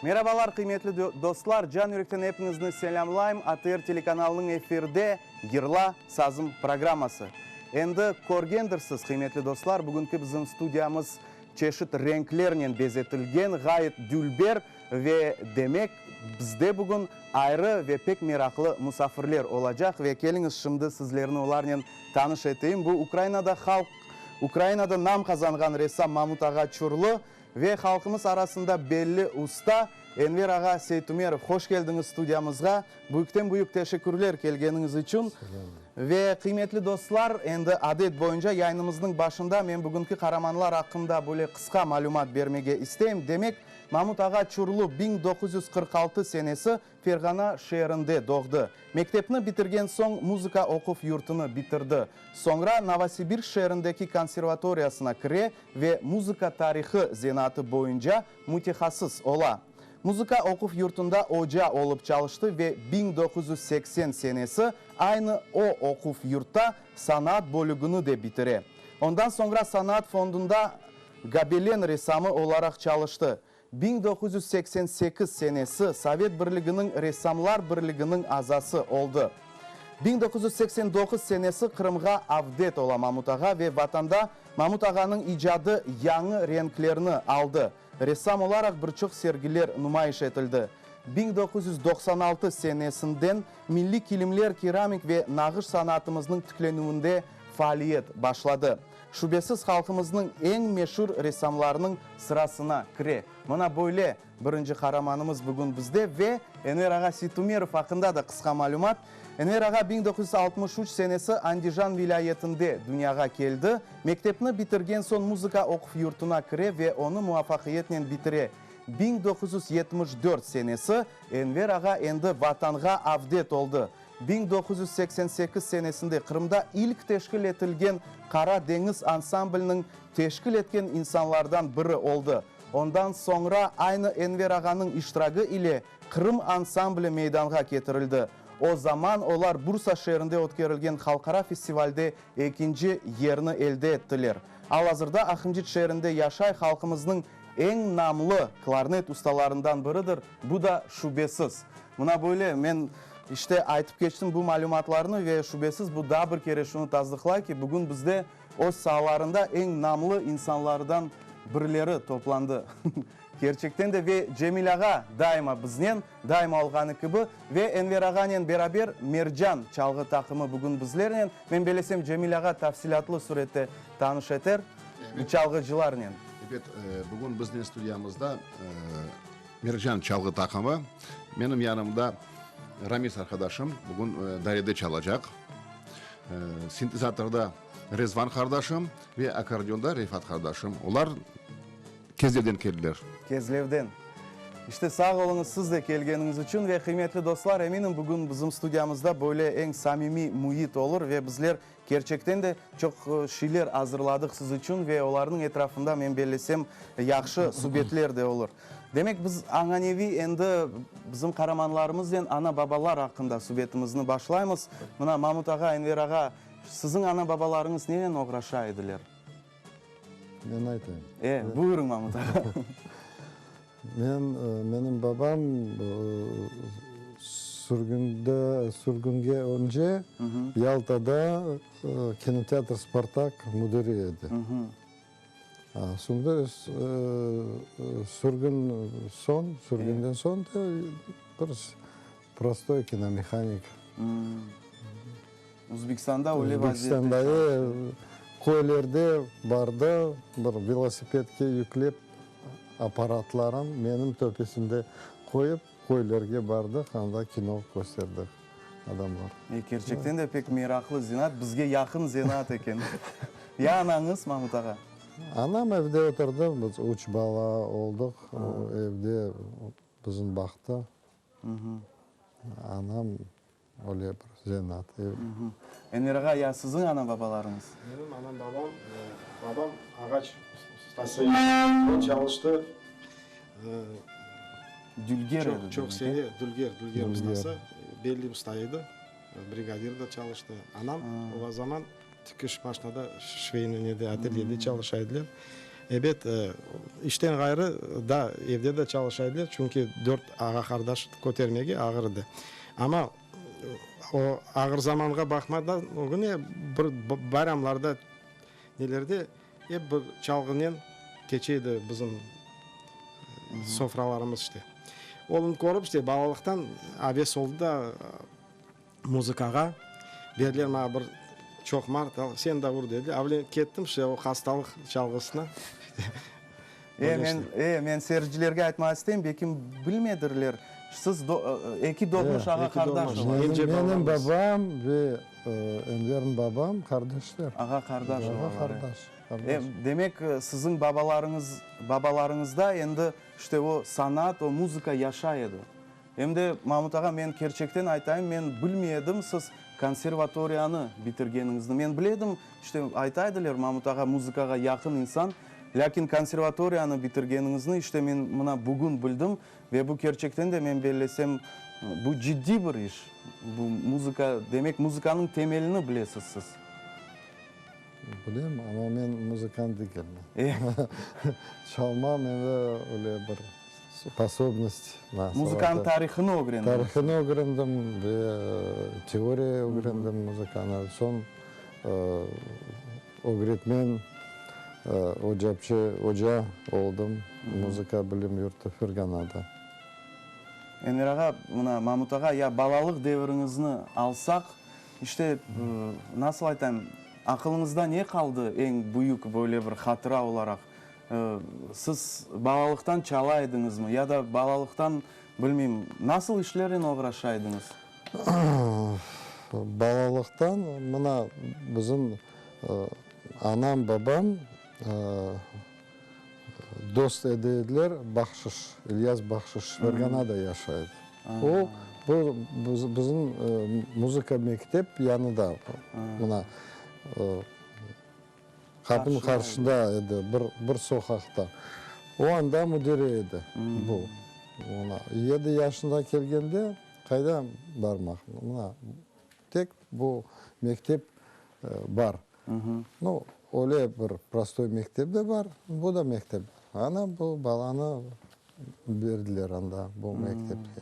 Merabalar, qıymetli dostlar! Can yürekten epiñizni selâmlayım. ATR telekanalınıñ efirde Yırla, sazım programması. Endi körgendirsiz, qıymetli dostlar, bugünki bizim studiyamız çeşit renklernen bezetilgen, ğayet dülber ve, demek, bizde bugün ayrı ve pek meraqlı musafirler olacaq. Ve keliñiz, şimdi sizlerni olarnen tanış eteyim. Bu Ukrainada halq, Ukrainada nam qazanğan ressam Mamut ağa Çurlu Ve halqımız arasında belli usta Enver ağa Seytumerov. Hoş keldiñiz studiyamızğa. Büyükten-büyük teşekkürler kelgeniñiz içün. Ve qıymetli dostlar, endi adet boyunca yayınımıznıñ başında men bugünki qaramanlar aqqında böyle qısqa malümat bermege isteyim. Demek, Mamut ağa Çurlu 1946 senesi Ferğana şeerinde doğdı. Mektepni bitirgen soñ muzıka oquv yurtını bitirdi. Soñra Novosibirsk şeerindeki konservatoriyasına kire ve muzıka tarihı zenaatı boyunca mütehassıs ola. Muzıka oquv yurtunda oca olıp çalıştı ve 1980 senesi aynı o oquv yurtta sanaat bölügini de bitire. Ondan soñra sanaat fondunda gobelen ressamı olaraq çalıştı. 1988 senesi Sovet Birliginiñ Ressamlar Birliginiñ azası oldı. 1989 senesi Qırımğa avdet ola Mamut ağa ve Vatanda Mamut ağanıñ icadı yañı renklerni aldı. Ressam olaraq bir çoq sergiler numayış etildi. 1996 senesinden milliy kilimler, keramik ve nağış sanatımıznıñ tiklenüvinde faaliyet başladı. Şübesiz, halqımıznıñ eñ meşur ressamlarınıñ sırasına kire. Mına böyle birinci qaramanımız bugün bizde ve Enver ağa Seytumerov aqqında da qısqa malümat. Enver ağa 1963 senesi Andijan vilâyetinde dünyağa keldi. Mektepni bitirgen soñ muzıka oquv yurtuna kire ve onı muvafaqiyetnen bitire. 1974 senesi Enver ağa endi Vatanğa avdet oldı. 1988 senesinde Qırımda ilk teşkil etilgen Qara deñiz ansambliniñ teşkil etken insanlardan biri oldı. Ondan soñra aynı Enver ağanıñ iştiragi ile Qırım ansambli meydanğa ketirildi. O zaman olar Bursa şeerinde ötkerilgen halqara festivalde ekinci yerni elde ettiler. Al-azırda Aqmcit şeerinde yaşay, halqımıznıñ eñ namlı klarnet ustalarından biridir, bu da şübesiz. Mına böyle, men, işte, aytıp keçtim bu malümatlarnı ve şübesiz bu daa bir kere şunı tasdıqlay ki, bugün bizde öz saalarında eñ namlı insanlardan birileri toplandı. Kerçekten de, ve Cemil ağa daima biznen, daima olğanı kibi, ve Enver ağanen beraber Mercan çalğı taqımı bugün bizlernen. Men belesem, Cemil ağa tafsilâtlı sürette tanış eter bu çalğıcılarnen. Ebet, bugün biznen studiyamızda Mercan çalğı taqımı. Menim yanımda Ramiz arqadaşım bugün darede çalacaq. Sintezatorda Rezvan qardaşım ve akkordeonda Refat qardaşım. Olar Kezlevden keldiler. Kezlevden. İşte, sağ oluñız siz de kelgeniñiz içün ve qıymetli dostlar, eminim, bugün bizim studiyamızda böyle eñ samimiy müit olur ve bizler kerçekten de çoq şeyler azırladıq siz içün ve olarnıñ etrafında, men bellesem, yahşı subetler de olur. Demek, biz añaneviy endi bizim qaramanlarımıznen ana-babalar aqqında subetimizni başlaymız. Mına, Mamut ağa, Enver ağa, siziñ ana-babalarıñız nenen oğraşa ediler? Men aytayım. E, buyurıñ, Mamut ağa. Men, menim babam sürgünde, sürgünge önce Yaltada kinoteatr Spartak müdiri edi. Soñra sürgün soñ, sürgünden soñ da bir prostoy kinomehanik. Özbekistanda öyle vaziyette. Özbekistanda, e, köylerde bardı, bir velosipedke yüklep apparatların menim töpesinde qoyıp, köylerge bardıq, anda kino kösterdik adamlar. E, kerçekten de pek meraqlı zenaat, bizge yaqın zenaat eken. Ya anañız, Mamut ağa? Anam evde oturdı, biz üç bala oldıq, evde bizni baqtı. Anam Öyle bir zenaat. Enver ağa, ya siziñ ana-babalarıñız? Menim anam-babam, babam ağaç ustası edi. O çalıştı. Dülger edi. Çoq sene dülger, dülger ustası, belli usta edi. Brigadir de çalıştı. Anam o zaman tikiş maşnada, şveyniy nede, atelyede çalışa ediler. Ebet, işten ğayrı da evde de çalışa ediler, çünki dört ağa-qardaş kötermege ağır edi. Amma o ağır zamanğa baqmadan, ögüne bir bayramlarda, nelerde ep bir çalğınen keçe edi bizim sofralarımız işte. Onı körip işte balalıqtan aves oldı da muzıkağa. Berdiler maña bir çoqmar, sen de ur dediler. Avle kettim işte o hastalıq çalğısına. E, men, e, men seyircilerge aytmağa isteyim, belki bilmedirler, siz eki doğmuş ağa-qardaş olasız. Menim babam ve Enverniñ babam qardaşlar. Ağa-qardaş olalar. Ağa-qardaş. E, demek, siziñ babalarıñız, babalarıñızda endi işte o sanat, o muzıka yaşay edi. Em de, Mamut ağa, men kerçekten aytayım, men bilmey edim siz konservatoriyanı bitirgeniñizni. Men bile edim, işte, ayta ediler, Mamut ağa muzıkağa yaqın insan, lâkin konservatoriyanı bitirgeniñizni, işte, men mına bugün bildim ve bu kerçekten de, men bellesem, bu ciddiy bir iş, bu muzıka, demek, muzıkanıñ temelini bilesiz siz. Bilem, amma men muzıkant degilmen. Çalma mende öyle bir sposobnost. Muzıkanıñ tarihını ögrendiñiz. Tarihını ögrendim ve teoriya ögrendim muzıkanı. Soñ ögretmen, ocapçı, oca oldım muzıka bilim yurtu Ferganada. Enver ağa, mına Mamut ağa, ya balalıq deviriñizni alsaq, İşte, nasıl aytayım, aqılıñızda ne qaldı eñ büyük böyle bir hatıra olaraq? Siz balalıqtan çala ediñizmi ya da balalıqtan, bilmeyim, nasıl işlernen oğraşa ediñiz? Balalıqtan, mına, bizim anam, babam Dost edi ediler, Bahşış, İlyas Bahşış Ferganada yaşay edi. O, bu bizim muzıka mektep yanında, mına, qapınıñ qarşında edi, bir bir soqaqta. O anda müdiri edi, bu. Mına, yedi yaşında kelgende, qayda barmaq? Mına, tek bu mektep bar. Nu, öyle bir prostoy mektep de bar, bu da mektep. Ana bu balanı berdiler anda, bu mektepke.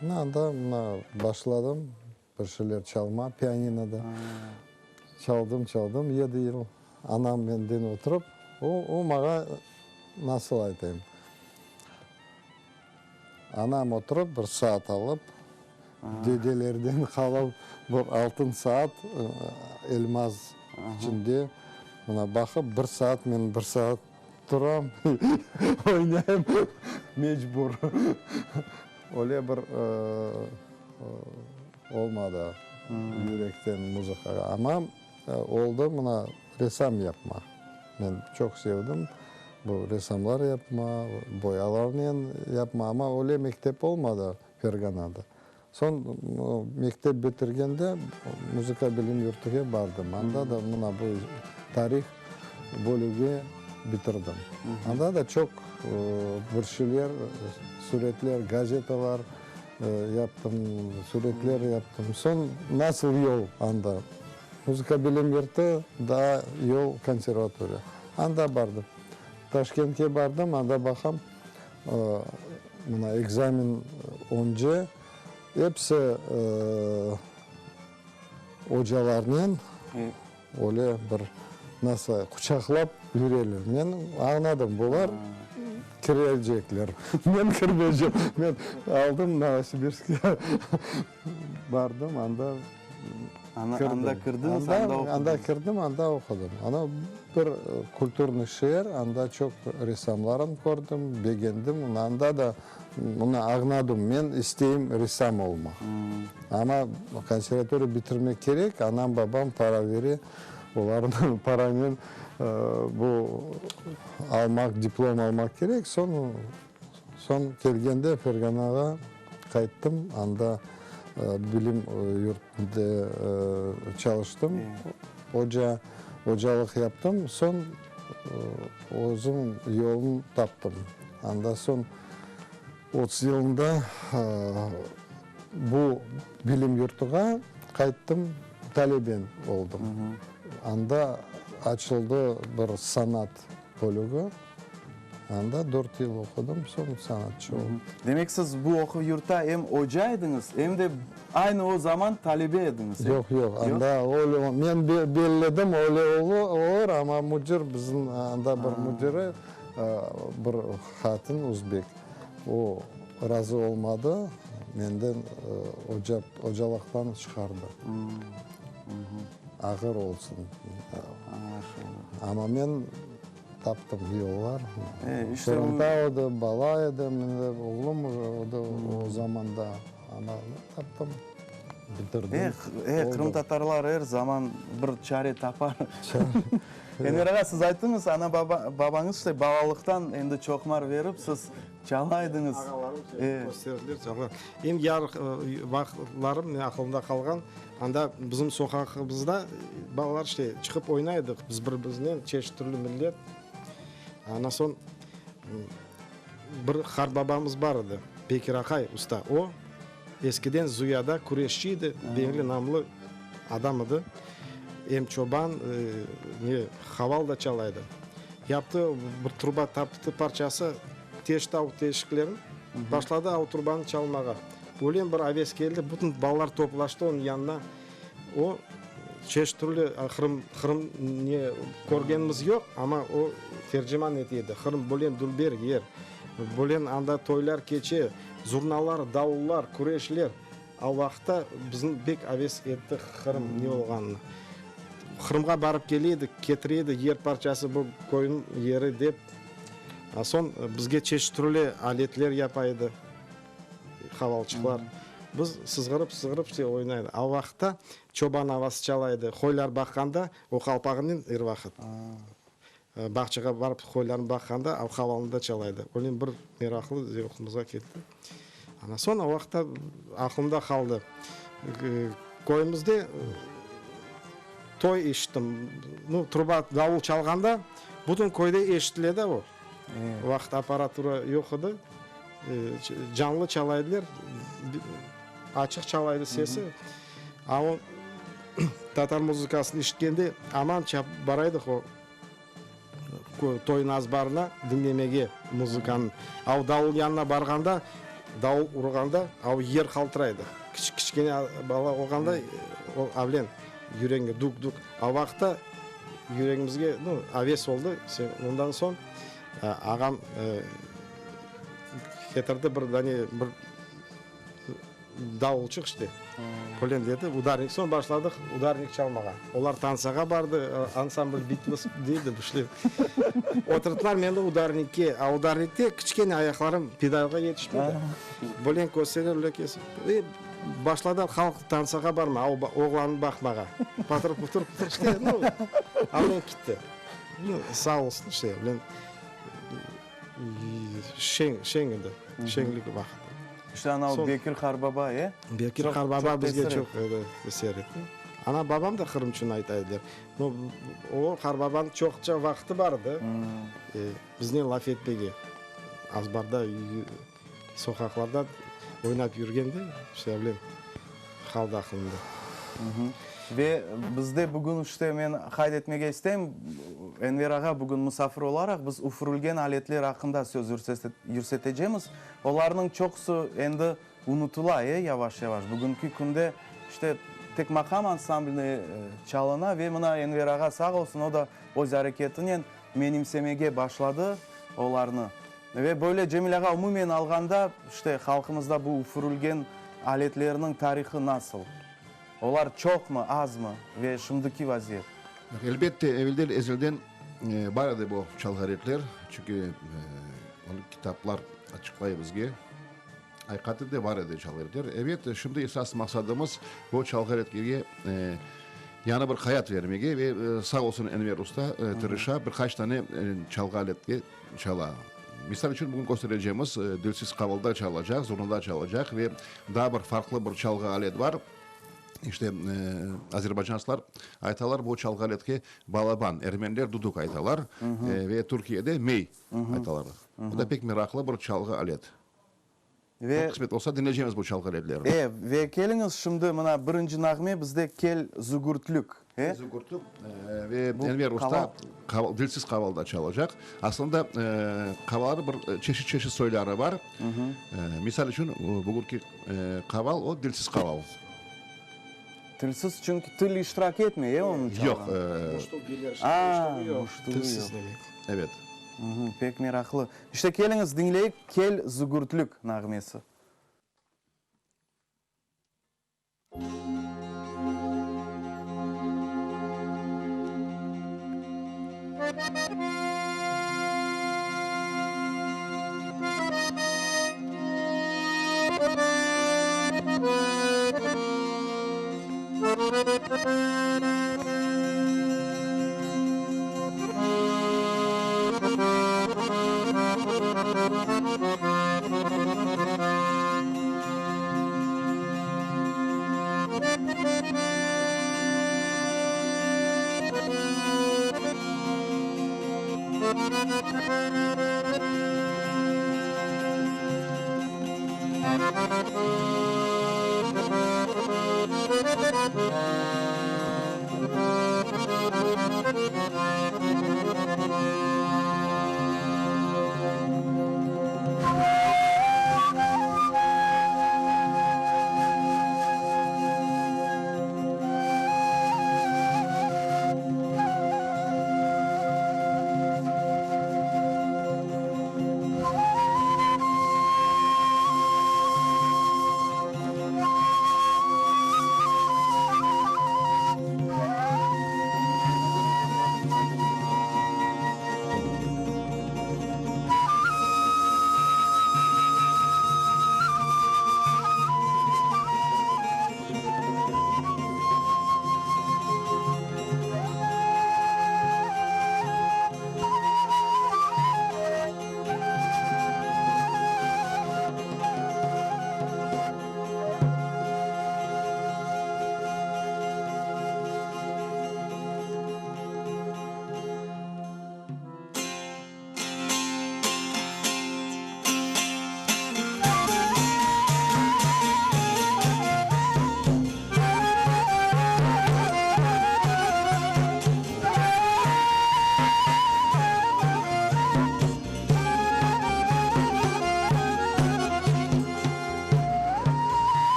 Mına anda mına başladım bir şeyler çalma, pianinoda. Çaldım, çaldım yedi yıl. Anam menden oturıp, o, o maña nasıl aytayım, anam oturıp bir saat alıp, Dedelerden qalan bir altın saat, elmaz içinde. Mına baqıp, bir saat men bir saat turam, oynayım, mecbur. Öyle bir olmadı yürekten muzıkağa. Amma oldı mına resam yapmaq. Men çoq sevdim bu resamlar yapma, boyalarnen yapma. Amma öyle mektep olmadı. Ferganada. Soñ mektep bitirgende muzıka bilim yurtuğa bardım. Anda da mına bu tarih bölügi bitirdim. Anda da çoq bir şeyler, süretler, gazetalar yaptım, süretler yaptım. Soñ nasıl yol anda? Muzıka bilim yurtu, daa yol konservatoriya. Anda bardım. Taşkentke bardım, anda baqam, Mına ekzamen önce episi ocalarnen öyle bir nasıl quçaqlap yüreler. Men añladım, bular kirecekler. Men kirmeycem. Men aldım Novosibirske bardım, anda kirdim. Anda kirdiñiz, anda oqudıñız. Anda kirdim, anda oqudım. Ana bir kulturnıy şeer, anda çoq ressamlarnı kördim, begendim. Anda da mına añladım, men isteyim ressam olmaq. Amma konservatoriya bitirmek kerek, anam, babam para bere, olarnıñ paranen bu almaq, diplom almaq kerek. Soñ, soñ kelgende Ferganağa qayttım, anda bilim yurtunda çalıştım, oca, ocalıq yaptım, soñ özüm yolum taptım. Anda soñ 30 yılında bu bilim yurtuğa qayttım, taleben oldım. Anda açıldı bir sanat. Bölügi. Anda dört yıl oqudım, soñ sanatçı oldım. Demek siz bu oquv yurtta em oca ediñiz, em de aynı o zaman talebe ediñiz, e? Yoq, yoq, anda öyle, men belledim, öyle olur, amma müdir, bizim anda bir müdiri, bir hatın, özbek, o razı olmadı, menden oca, ocalıqtan çıqardı. Ağır olsun. Amma men taptım yollar. Qoranta oldı, bala edi, mende oğlum oldı o zamanda. Amma taptım, bitirdim. Eh, qırımtatarlar er zaman bir çare tapar. Enver ağa, siz ayttıñız, ana babañız işte balalıqtan endi çoqmar berip, siz çala ediñiz. Ağalarım kösterdiler, çala. Eñ yarıq vaqıtlarım aqılımda qalğan, Anda bizim soqağımızda balalar işte çıqıp oynay edik biz bir-birimiznen, çeşit türlü millet. Ondan soñ bir qartbabamız bar edi, Bekir aqay, usta. O, eskiden Zuyada küreşçi edi, belli namlı adam edi. Em çoban, ne, haval da çala edi. Yaptı, bir truba taptı parçası, teşti av teşiklerini, başladı av trubanı çalmağa. Öyle bir aves keldi, bütün balalar toplaştı onıñ yanına. O, çeşit türlü Qırım, Qırım ne körgenimiz yoq, amma o terciman ete edi. Qırım bölen dülber yer, bölen anda toylar keçe, zurnalar, davullar, küreşler. O vaqıtta bizni bek aves etti Qırım ne olğanını. Qırımğa barıp kele edik, ketire edi yer parçası, bu köyniñ yeri dep. Soñ bizge çeşit türlü aletler yapa edi. Havalçıqlar. Biz sızğırıp-sızğırıp işte oynay edik. O vaqıtta çoban avası çala edi. Qoylar baqqanda, o qalpağınen er vaqıt. Bağçağa barıp qoylarnı baqqanda, o havalnı da çala edi. Öyle bir meraqlı zevqımızğa ketti. Ana soñ o vaqıtta aqlımda qaldı. Köyümizde toy eşittim. Nu, truba, davul çalğanda, bütün köyde eşitile de o. O vaqıt apparatura yoq edi. Canlı çala ediler, açıq çala edi sesi. A o tatar muzıkasını işitkende aman çapıp bara edik o toyun azbarına diñlemege muzıkanı. A o davul yanına barğanda, davul urğanda, a o yer qaltıray edi. Kiçkene bala olğanda o avlen yüregiñe duk-duk. A o vaqıtta yüregimizge, nu, aves oldı. Ondan soñ ağam ketirdi bir dane bir davulçıq işte. Polen dedi, udarnik. Soñ başladıq udarnik çalmağa. Olar tansağa bardı, ansambl Bitls deydi, bir şey. Oturttılar meni udarnikke. A udarnikte kiçkene ayaqlarım pedalğa yetişmedi. Polen kösterir, öyle kesip. E, başladı halq tansağa barma, a oğlannı baqmağa. Patır-putur, putur işte, nu, avlen kitti. Nu, sağ olsun işte, avlen şeñ, şeñ edi, şeñlik vaqıt. İşte ana o Bekir Qarbaba, e? Bekir Qarbaba bizge çoq tesir etti. Ana babam da qırımçın ayta ediler. No, o qarbabanıñ çoqça vaqtı bar edi, biznen laf etmege. Azbarda, soqaqlarda oynap yürgende, işte öyle qaldı aqılımda. Ve bizde bugün işte men qayd etmege isteyim, Enver ağa bugün musafir olaraq biz üfürülgen aletler aqqında söz yürsetecemiz. Olarnıñ çoqusı endi unutıla, e, yavaş-yavaş. Bugünki künde, işte, tek maqam ansambli çalına ve mına Enver ağa sağ olsun, o da öz areketinen menimsemege başladı olarnı. Ve böyle, Cemil ağa, umumen alğanda, işte, halqımızda bu üfürülgen aletlerniñ tarihı nasıl? Olar çoqmı, azmı ve şimdiki vaziyet? Elbette, evelden ezelden bar edi bu çalğı aletler, çünki onı kitaplar açıqlay bizge. Aqiqaten de bar edi çalğı aletler. Ebet, şimdi esas maqsadımız bu çalğı aletlerge yañı bir hayat vermege ve sağ olsun Enver usta tırışa, bir qaç tane çalğı aletke çala. Misal içün, bugün kösterecemiz, dilsiz qavalda çalacaq, zurnada çalacaq ve daa bir farqlı bir çalğı alet bar. İşte, azerbaycanslar aytalar bu çalğı aletke balaban, ermeniler duduk aytalar ve Türkiyede mey aytalar. Bu da pek meraqlı bir çalğı alet. Ve Qısmet olsa diñleycemiz bu çalğı aletlerini. E, ve keliñiz şimdi mına birinci nağme bizde Kel zügürtlük. E? Zugurtlu ve Enver usta qaval, dilsiz qavalda çalacaq. Aslında, qavallar bir çeşit-çeşit soyları bar. Misal içün, bugünki qaval, o dilsiz qaval. Tilsiz, çünki til iştirak etmey, e, onıñ çalğanında? Yoq. Muştuq deyler, şimdi muştuğı yoq. Tilsiz demek. Evet. Pek meraqlı. İşte, keliñiz, diñleyik Kel, zugurtlük nağmesi.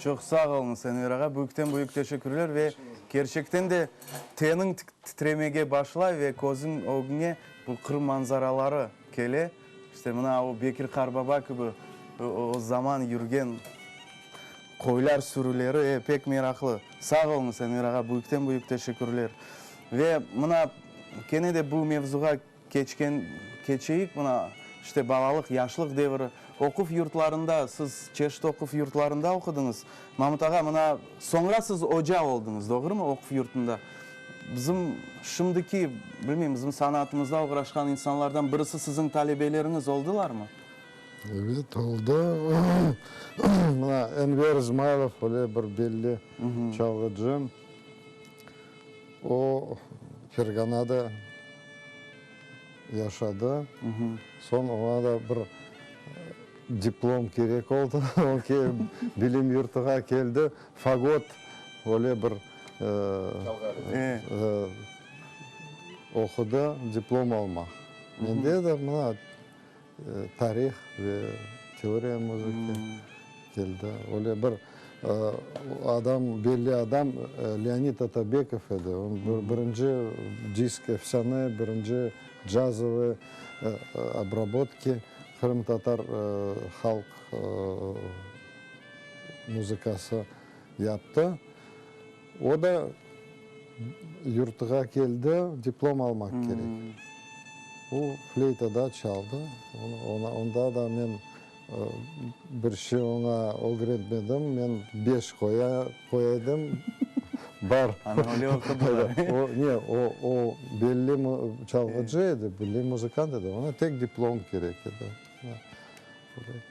Çoq sağ oluñız, Enver ağa, büyükten-büyük teşekkürler ve kerçekten de teniñ titremege başlay ve közüñ ögüñe bu Qırım manzaraları kele. İşte mına o Bekir Qarbaba kibi o zaman yürgen qoylar sürüleri, e, pek meraqlı. Sağ oluñız, Enver ağa, büyükten-büyük teşekkürler. Ve mına kene de bu mevzuğa keçken, keçeyik, mına, işte balalıq, yaşlıq devri. Oquv yurtlarında, siz çeşit oquv yurtlarında oqudıñız. Mamut ağa, mına soñra siz oca oldıñız, doğrumı, oquv yurtunda? Bizim şimdiki, bilmeyim, bizim sanatımızda oğraşqan insanlardan birisi siziñ talebeleriñiz oldılarmı? Evet, oldı. Mına, Enver İzmaylov öyle bir belli çalğıcı. O, Ferganada yaşadı. Soñ oña da bir diplom kerek oldı. O, bilim yurtuğa keldi. Fagot öyle bir oqudı, diplom almaq. Mende de mına tarih ve teoriya muzıki keldi. Öyle bir adam, belli adam Leonid Atabekov edi. O, birinci disk efsane, birinci cazovıy obrabotki qırımtatar halq muzıkası yaptı. O da yurtuğa keldi, diplom almaq kerek. O, fleytada çaldı. Onda da men bir şey oña ögretmedim. Men beş qoya edim. Bar. Ana, öyle oqudılar. O, ne, o, o belli çalğıcı edi, belli muzıkant edi. Oña tek diplom kerek edi.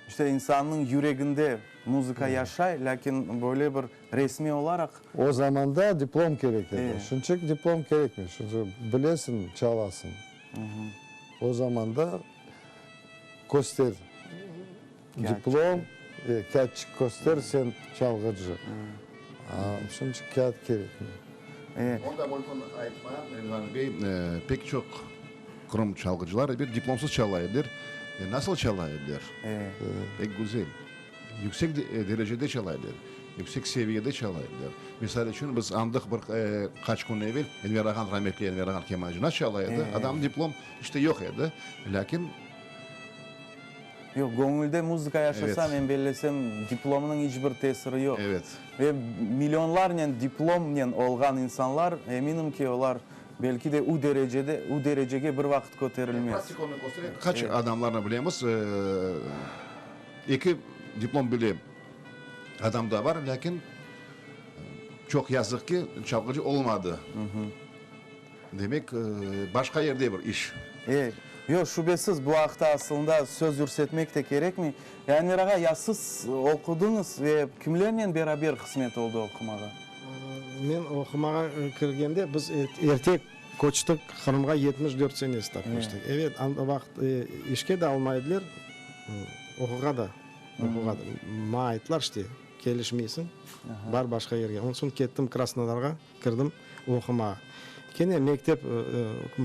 İşte, insannıñ yüreginde muzıka yaşay, lâkin böyle bir resmiy olaraq. O zamanda diplom kerek edi. Şimdiki diplom kerekmey. Şimdi bilesiñ, çalasıñ. O zamanda köster diplom, kâtçik köster, sen çalğıcı. Şimdiki kâğıt kerekmey. Onda mümkün aytma, Elvan bey, pek çoq Qırım çalğıcılar, ebet, diplomsız çala ediler. Nasıl çala ediler? Pek güzel. Yüksek derecede çala ediler. Yüksek seviyede çala ediler. Misal içün, biz añdıq bir qaç kün evel Enver ağan, rametli Enver ağan kemancı nasıl çala edi? Adam diplom işte yoq edi, lâkin. Yoq, göñülde muzıka yaşasa, men bellesem, diplomnıñ iç bir tesiri yoq. Ve millionlarnen diplomnen olğan insanlar, eminim ki, olar Belki de u derecede, u derecege bir vaqıt köterilmez. Praktika onı köstere. Qaç adamlarnı bilemiz, eki diplom bile adamda bar, lâkin çoq yazıq ki, çalğıcı olmadı. Demek, başqa yerde bir iş. E, yoq, şübesiz, bu aqta asılında söz yürsetmek de kerekmey. Ya, Enver ağa, ya siz oqudıñız ve kimlernen beraber qısmet oldı oqumağa? Men oqumağa kirgende biz erte köçtik Qırımğa, 74 senesinde köçtik. Evet, anda vaqıt işke de almay ediler, oquğa da, oquğa da. Maña ayttılar, işte, kelişmeysiñ, bar başqa yerge. Ondan soñ kettim Krasnodarğa, kirdim oqumağa. Kene mektep,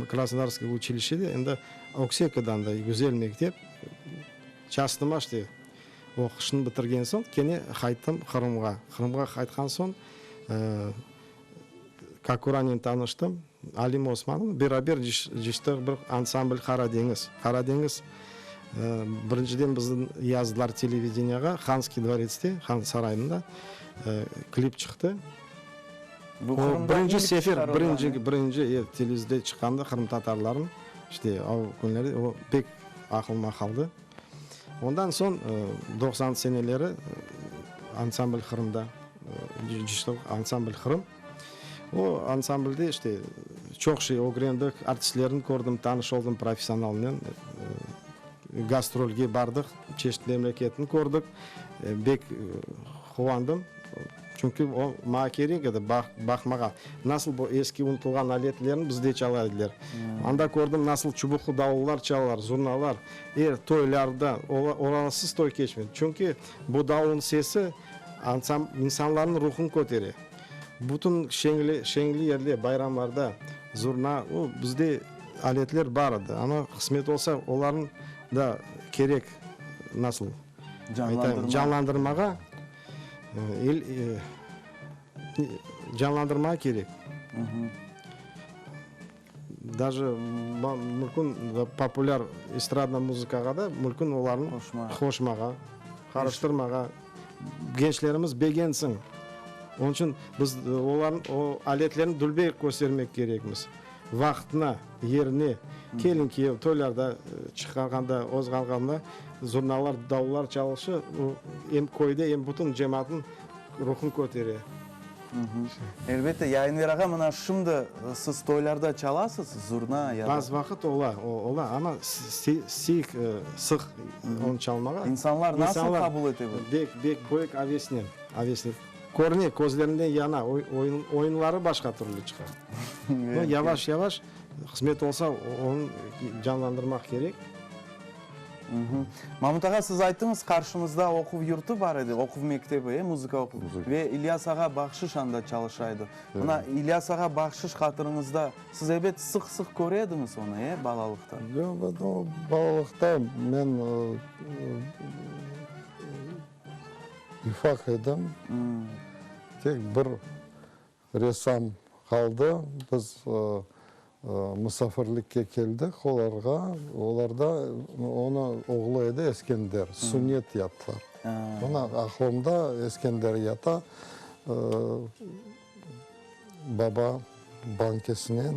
Krasnodarskiy uçilişede, endi Öksekodan da güzel mektep, çastıma, işte, Oquşnı bitirgen soñ kene qayttım Qırımğa. Qırımğa qaytqan soñ Kakuranen tanıştım, Alim Osmanov, beraber cıştıq bir ansambl Qara deñiz. Qara deñiz birinciden bizni yazdılar televideniyağa, Hanskiy dvoretste, Han sarayında klip çıqtı. Bu Qırımda birinci ilk sefer, çıqarılğan, birinci, birinci, evet, televizde çıqqanda qırımtatarlarnıñ, işte, o künleri o pek aqlıma qaldı. Ondan soñ doqsan seneleri ansambl Qırımda, ansambl Qırım. O ansamblde işte çoq şey ögrendik, artistlerni kördim, tanış oldım professionalnen. Gastrolge bardıq, çeşit memleketni kördik, bek quvandım. Çünki o maña kerek edi baqmağa, nasıl bu eski unutılğan aletlerni bizde çala ediler. Anda kördim, nasıl çubuqlı davullar çalalar, zurnalar. Er toylarda olarnsız toy keçmey. Çünki bu davulnıñ sesi insanlarnıñ ruhun kötere. Bütün şeñli, şeñli yerler, bayramlarda zurna, o bizde aletler bar edi, amma qısmet olsa, olarnı da kerek, nasıl aytayım, canlandırmağa. El canlandırmağa kerek. Daje mümkün populâr estradna muzıkağa da mümkün olarnı qoşmağa, qarıştırmağa. Gençlerimiz begensin. Onıñ içün biz olarnıñ o aletlerini dülber köstermek kerekmiz. Vaqtına, yerine. Kelin, kiyev toylarda çıqarğanda, ozğarğanda zurnalar, davullar çalışı, o em köyde, em bütün cemaatnıñ ruhun kötere. Elbette, ya Enver ağa, mına şimdi siz toylarda çalasız zurna ya da. Bazı vaqıt ola, ola, amma siyik, sıq onı çalmağa. İnsanlar nasıl qabul ete bunı? Bek, bek büyük avesnen, avesnen. Körüne, közlerinden yana, oyunları başqa türlü çıqa. Yavaş, yavaş, qısmet olsa, onı canlandırmaq kerek. Mamut ağa, siz ayttıñız, qarşımızda oquv yurtu bar edi, oquv mektebi, e, muzıka oquv. Ve İlyas ağa Bahşış anda çalışa edi. Mına, İlyas ağa Bahşış hatırıñızda, siz ebet sıq-sıq köre ediñiz onı, e, balalıqta? Yoq, o, balalıqta men ufaq edim. Tek bir Ressam qaldı. Biz musafirlikke keldik olarğa. Olarda onıñ oğlu edi Eskender, sunnet yaptılar. Mına aqlımda Eskender yata, baba bankesinen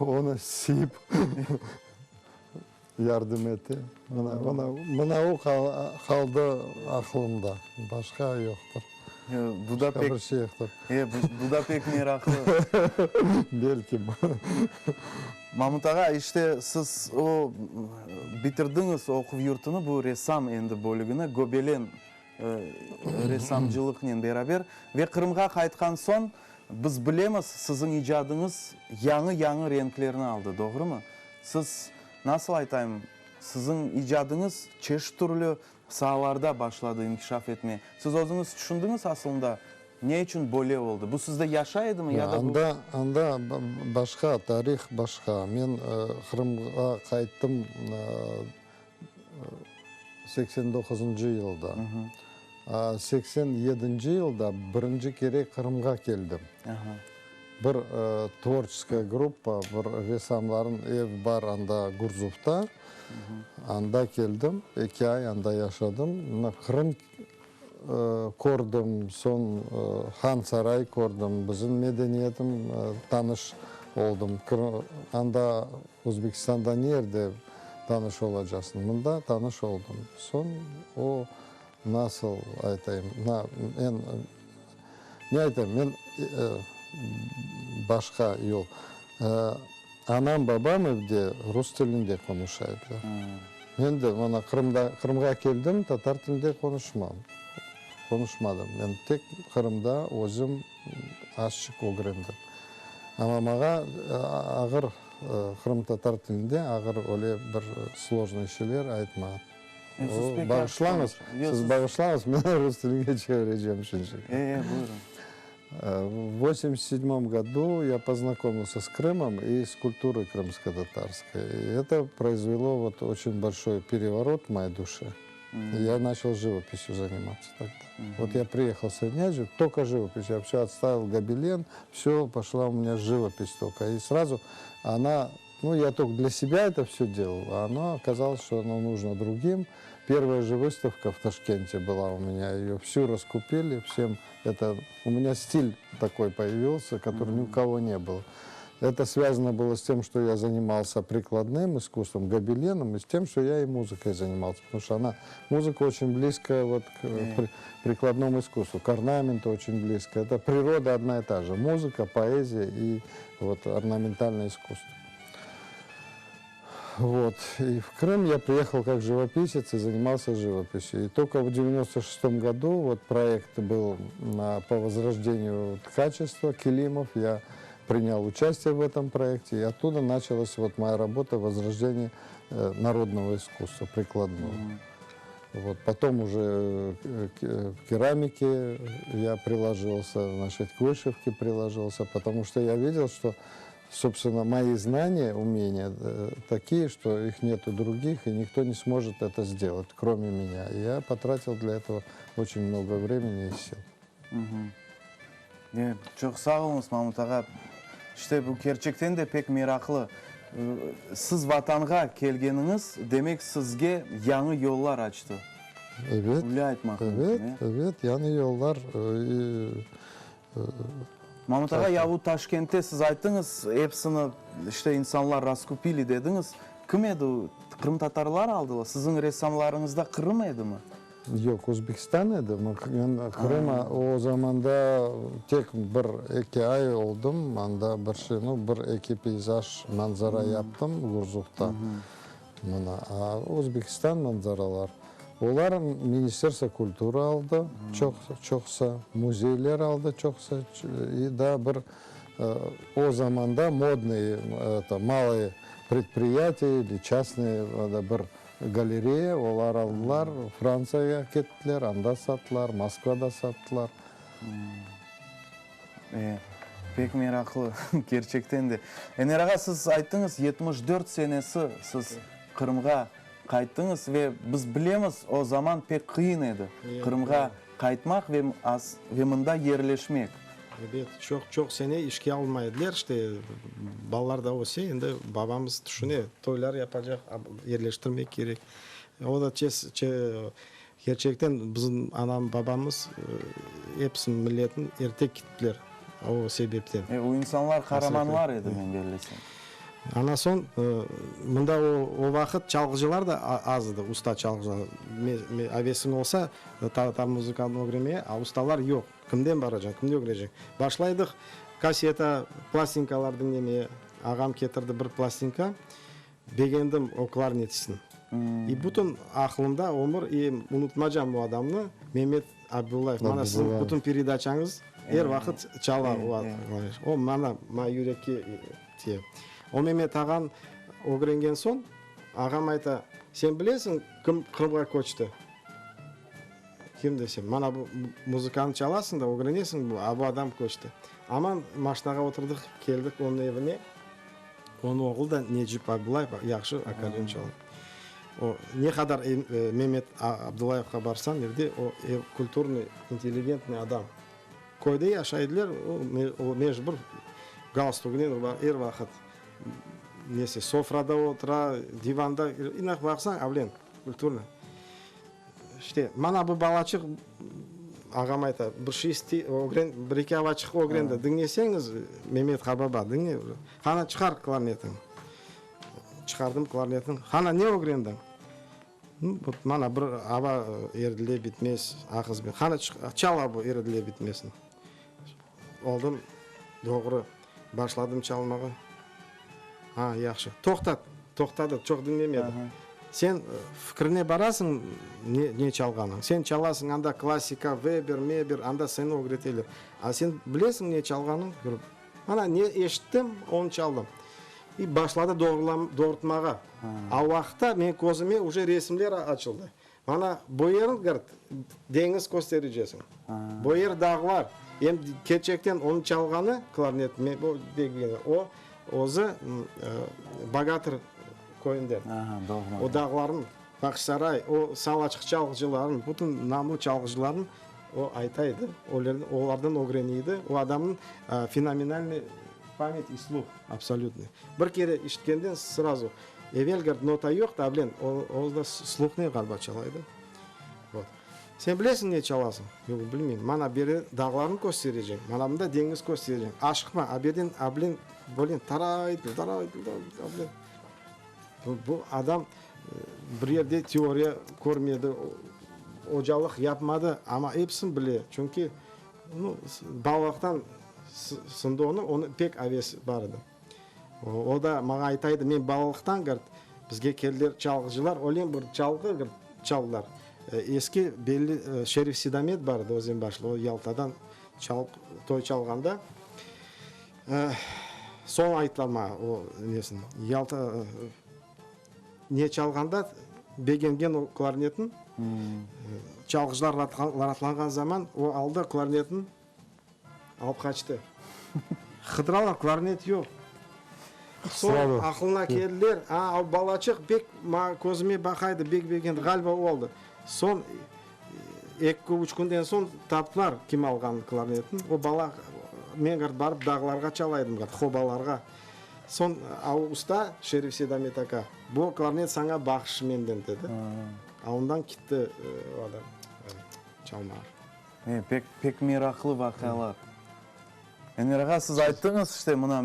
onı siyip yardım ete. Mına, mına, mına o qaldı aqlımda, başqa yoqtır. Bu da pek, bir şey yoqtır. E, bu da pek meraqlı. Belki. Mamut ağa, işte siz o bitirdiñiz oquv yurtunı, bu ressam endi bölügini, göbelen ressamcılıqnen beraber ve Qırımğa qaytqan soñ, biz bilemiz, siziñ icadıñız yañı-yañı renklerni aldı, doğrumı? Siz, nasıl aytayım, siziñ icadıñız çeşit türlü saalarda başladı inkişaf etmeye. Siz özüñiz tüşündiñiz aslında, ne içün böyle oldı? Bu sizde yaşay edimi ya da bu. Anda, anda başqa, tarih başqa. Men Qırımğa qayttım 89-ncı yılda. 87-nci yılda birinci kere Qırımğa keldim. Bir tvorçeskaya gruppa, bir ressamların evi bar anda Gurzufta. Anda keldim, eki ay anda yaşadım. Mına Qırım kördim, soñ Han Saray kördim, bizim medeniyetim tanış oldım. Anda Özbekistanda ne yerde tanış olacaqsıñ? Mında tanış oldım. Soñ o nasıl aytayım, men ne aytayım, men başqa yol. Anam, babam evde rus tilinde qonuşa ediler. Men de mına Qırımda, Qırımğa keldim, tatar tilinde qonuşmam, qonuşmadım. Men tek Qırımda özüm azçıq ögrendim. Amma maña ağır qırımtatar tilinde ağır öyle bir slojnıy şeyler aytma. Bağışlañız, siz bağışlañız, men rus tiline çevirecem şimdilik. E, e, buyurın. В восемьдесят седьмом году я познакомился с Крымом и с культурой крымско-татарской. И это произвело вот очень большой переворот в моей душе. Я начал живописью заниматься тогда. Вот я приехал в Среднюю Азию, только живопись. Я все отставил гобелен, все, пошла у меня живопись только. И сразу она, ну, я только для себя это все делал, а оно оказалось, что оно нужно другим. Первая же выставка в Ташкенте была у меня, ее всю раскупили, всем это... У меня стиль такой появился, который ни у кого не было. Это связано было с тем, что я занимался прикладным искусством, гобеленом, и с тем, что я и музыкой занимался, потому что она, музыка очень близкая вот к при, прикладному искусству, к орнаменту очень близко. Это природа одна и та же, музыка, поэзия и вот орнаментальное искусство. Вот. И в Крым я приехал как живописец и занимался живописью. И только в 96 году вот проект был на, по возрождению ткачества килимов. Я принял участие в этом проекте, и оттуда началась вот моя работа в возрождении э, народного искусства, прикладного. Mm -hmm. Вот, потом уже э, к керамике я приложился, значит, к вышивке приложился, потому что я видел, что собственно, мои знания, умения э, такие, что их нет у других, и никто не сможет это сделать, кроме меня. И я потратил для этого очень много времени и сил. Çoq sağ oluñız, Mamut ağa. İşte, bu kerçekten de pek meraqlı. Siz Vatanğa kelgeniñiz, demek, sizge yañı yollar açtı. Evet. Öyle aytmaq mümkün, Evet, evet, yañı yollar. Mamut ağa, ya bu Taşkentte siz ayttıñız, episini işte insanlar raskupili dediñiz. Kim edi o? Qırımtatarlar aldılar? Siziñ ressamlarıñız da Qırım edimi? Yoq, Özbekistan edi. Men Qırım o zamanda tek bir, eki ay oldım, anda bir şey, nu, bir, eki peyzaj, manzara yaptım Gurzufta. Mına, a Özbekistan manzaralar, olar Ministerstvo kulturı aldı çoq, çoqsa, müzeyler aldı çoqsa, i daa bir o zamanda modnıy, eto, malıy predpriyatiye ili çastnıy bir galereya, olar aldılar, Frantsiyağa kettiler, anda sattılar, Moskvada sattılar. E, pek meraqlı, kerçekten de. Ener ağa, siz ayttıñız, 74 senesi siz Qırımğa qayttıñız ve biz bilemiz, o zaman pek qıyın edi Qırımğa qaytmaq ve ve mında yerleşmek. Ebet, çoq, çoq sene işke almay ediler, işte, balalar da öse, endi babamız tüşüne, toylar yapacaq, yerleştirmek kerek. O da tez, Kerçekten bizim anam babamız episi milletniñ erte kittiler o sebepten. E, o insanlar qaramanlar edi men bellesem. Ana soñ mında o o vaqıt çalğıcılar da az edi, usta çalğıcılar. Avesiñ olsa tatar muzıkanı ögrenmeye, a ustalar yoq. Kimden baracañ, kimde ögreneceñ? Başlaydıq kaseta, plastinkalar diñlemeye. Ağam ketirdi bir plastinka. Begendim o klarnetistni. İ bütün aqlımda ömür i unutmacam o adamnı, Memet Abdullayev. Mana siziñ bütün peredaçañız er vaqıt çala o O mana maña yürekke tiye. O Memet ağam ögrengen soñ, ağam ayta, sen bilesiñ kim Qırımğa köçti? Kim desem, mana bu muzıkanı çalasıñ da, ögrenesiñ bu, a bu adam köçti. Aman maşinağa oturdıq, keldik onıñ evine. Onıñ oğlu da Necip Abdullayev yahşı akkordeon çala. O, ne qadar Memet Abdullayevqa barsañ evde, o, ev kulturnıy, intelligentnıy adam. Köyde yaşay ediler, o, mecbur galstuknen er vaqıt nesi, sofrada otura, divanda, inaq baqsañ, avlen, kulturnıy. İşte, mana bu balaçıq, ağam ayta, bir şey istey, ögren, bir eki avaçıq ögrendi. Diñleseñiz, Memet qababa, diñle. Qana, çıqar klarnetiñ. Çıqardım klarnetni. Qana, ne ögrendiñ? Mana bir ava eridile bitmez, aqız. Qana, çal bu eridile bitmezni. Oldım, doğru, başladım çalmağa. A, yahşı. Toqtat, toqtadı, çoq diñlemedi. Sen fikrine barasıñ, ne, ne çalğanıñ. Sen çalasıñ anda klassika, Weber, Meber, anda seni ögreteler. A sen bilesiñ ne çalğanıñ? Mana, ne eşittim, onı çaldım. İ başladı doğurtmağa. A o vaqıtta menim közüme uje resimler açıldı. Mana, bu yer, gırt, deñiz köstericesiñ. Bu yer dağlar. Em kerçekten onıñ çalğanı, klarnet, o degeni, o özü Bogatır köyünden. O dağlarnıñ, Bağçasaray, o Salaçıq çalğıcılarınıñ, bütün namlı çalğıcılarnıñ o ayta edi, olardan ögrene edi. O adamnıñ fenomenalnıy pamять i sluh absolütnıy. Bir kere işitkenden srazu Evel gırt nota yoq da, bilen, o da sluhnen ğaliba çala edi. Vot. Sen bilesiñ ne çalasıñ? Yoq, bilmeyim. Mana beri dağlarnı kösterecem, mana mında deñiz kösterecem. Aşıqma, a berden, a bilen, bilen, taraytıl, taraytıl, a bilen. Bu, bu adam bir yerde teoriya körmedi, ocalıq yapmadı, amma episini bile. Çünki, nu, balalıqtan sındı onı, onı pek aves bar edi. O da maña ayta edi, men balalıqtan, gırt, bizge keldiler çalğıcılar, öyle bir çalğı, gırt, çaldılar. Eski belli Şerif Sidamet bar edi, Özenbaşlı, o Yaltadan çalıp, toy çalğanda, soñ ayttılar maña o nesini, Yalta, ne çalğanda, begengen o klarnetin, çalğıcılar raatlanğan zaman, o aldı klarnetin, Alıp qaçtı. Qıdıralar, klarnet yoq. Soñ aqılına keldiler, a, o balaçıq bek maña közüme baqa edi, bek begendi, ğaliba o aldı. Soñ eki-üç künden soñ taptılar kim alğanını klarnetni. O bala, men ğart barıp dağlarğa çala edim, ğart qobalarğa. Soñ a o usta, Şerif Seydamet aka, bu klarnet saña bahşış menden, dedi. A ondan kitti o adam çalmağa. E, pek, pek meraqlı vaqialar. Enver ağa, siz ayttıñız, işte, mına,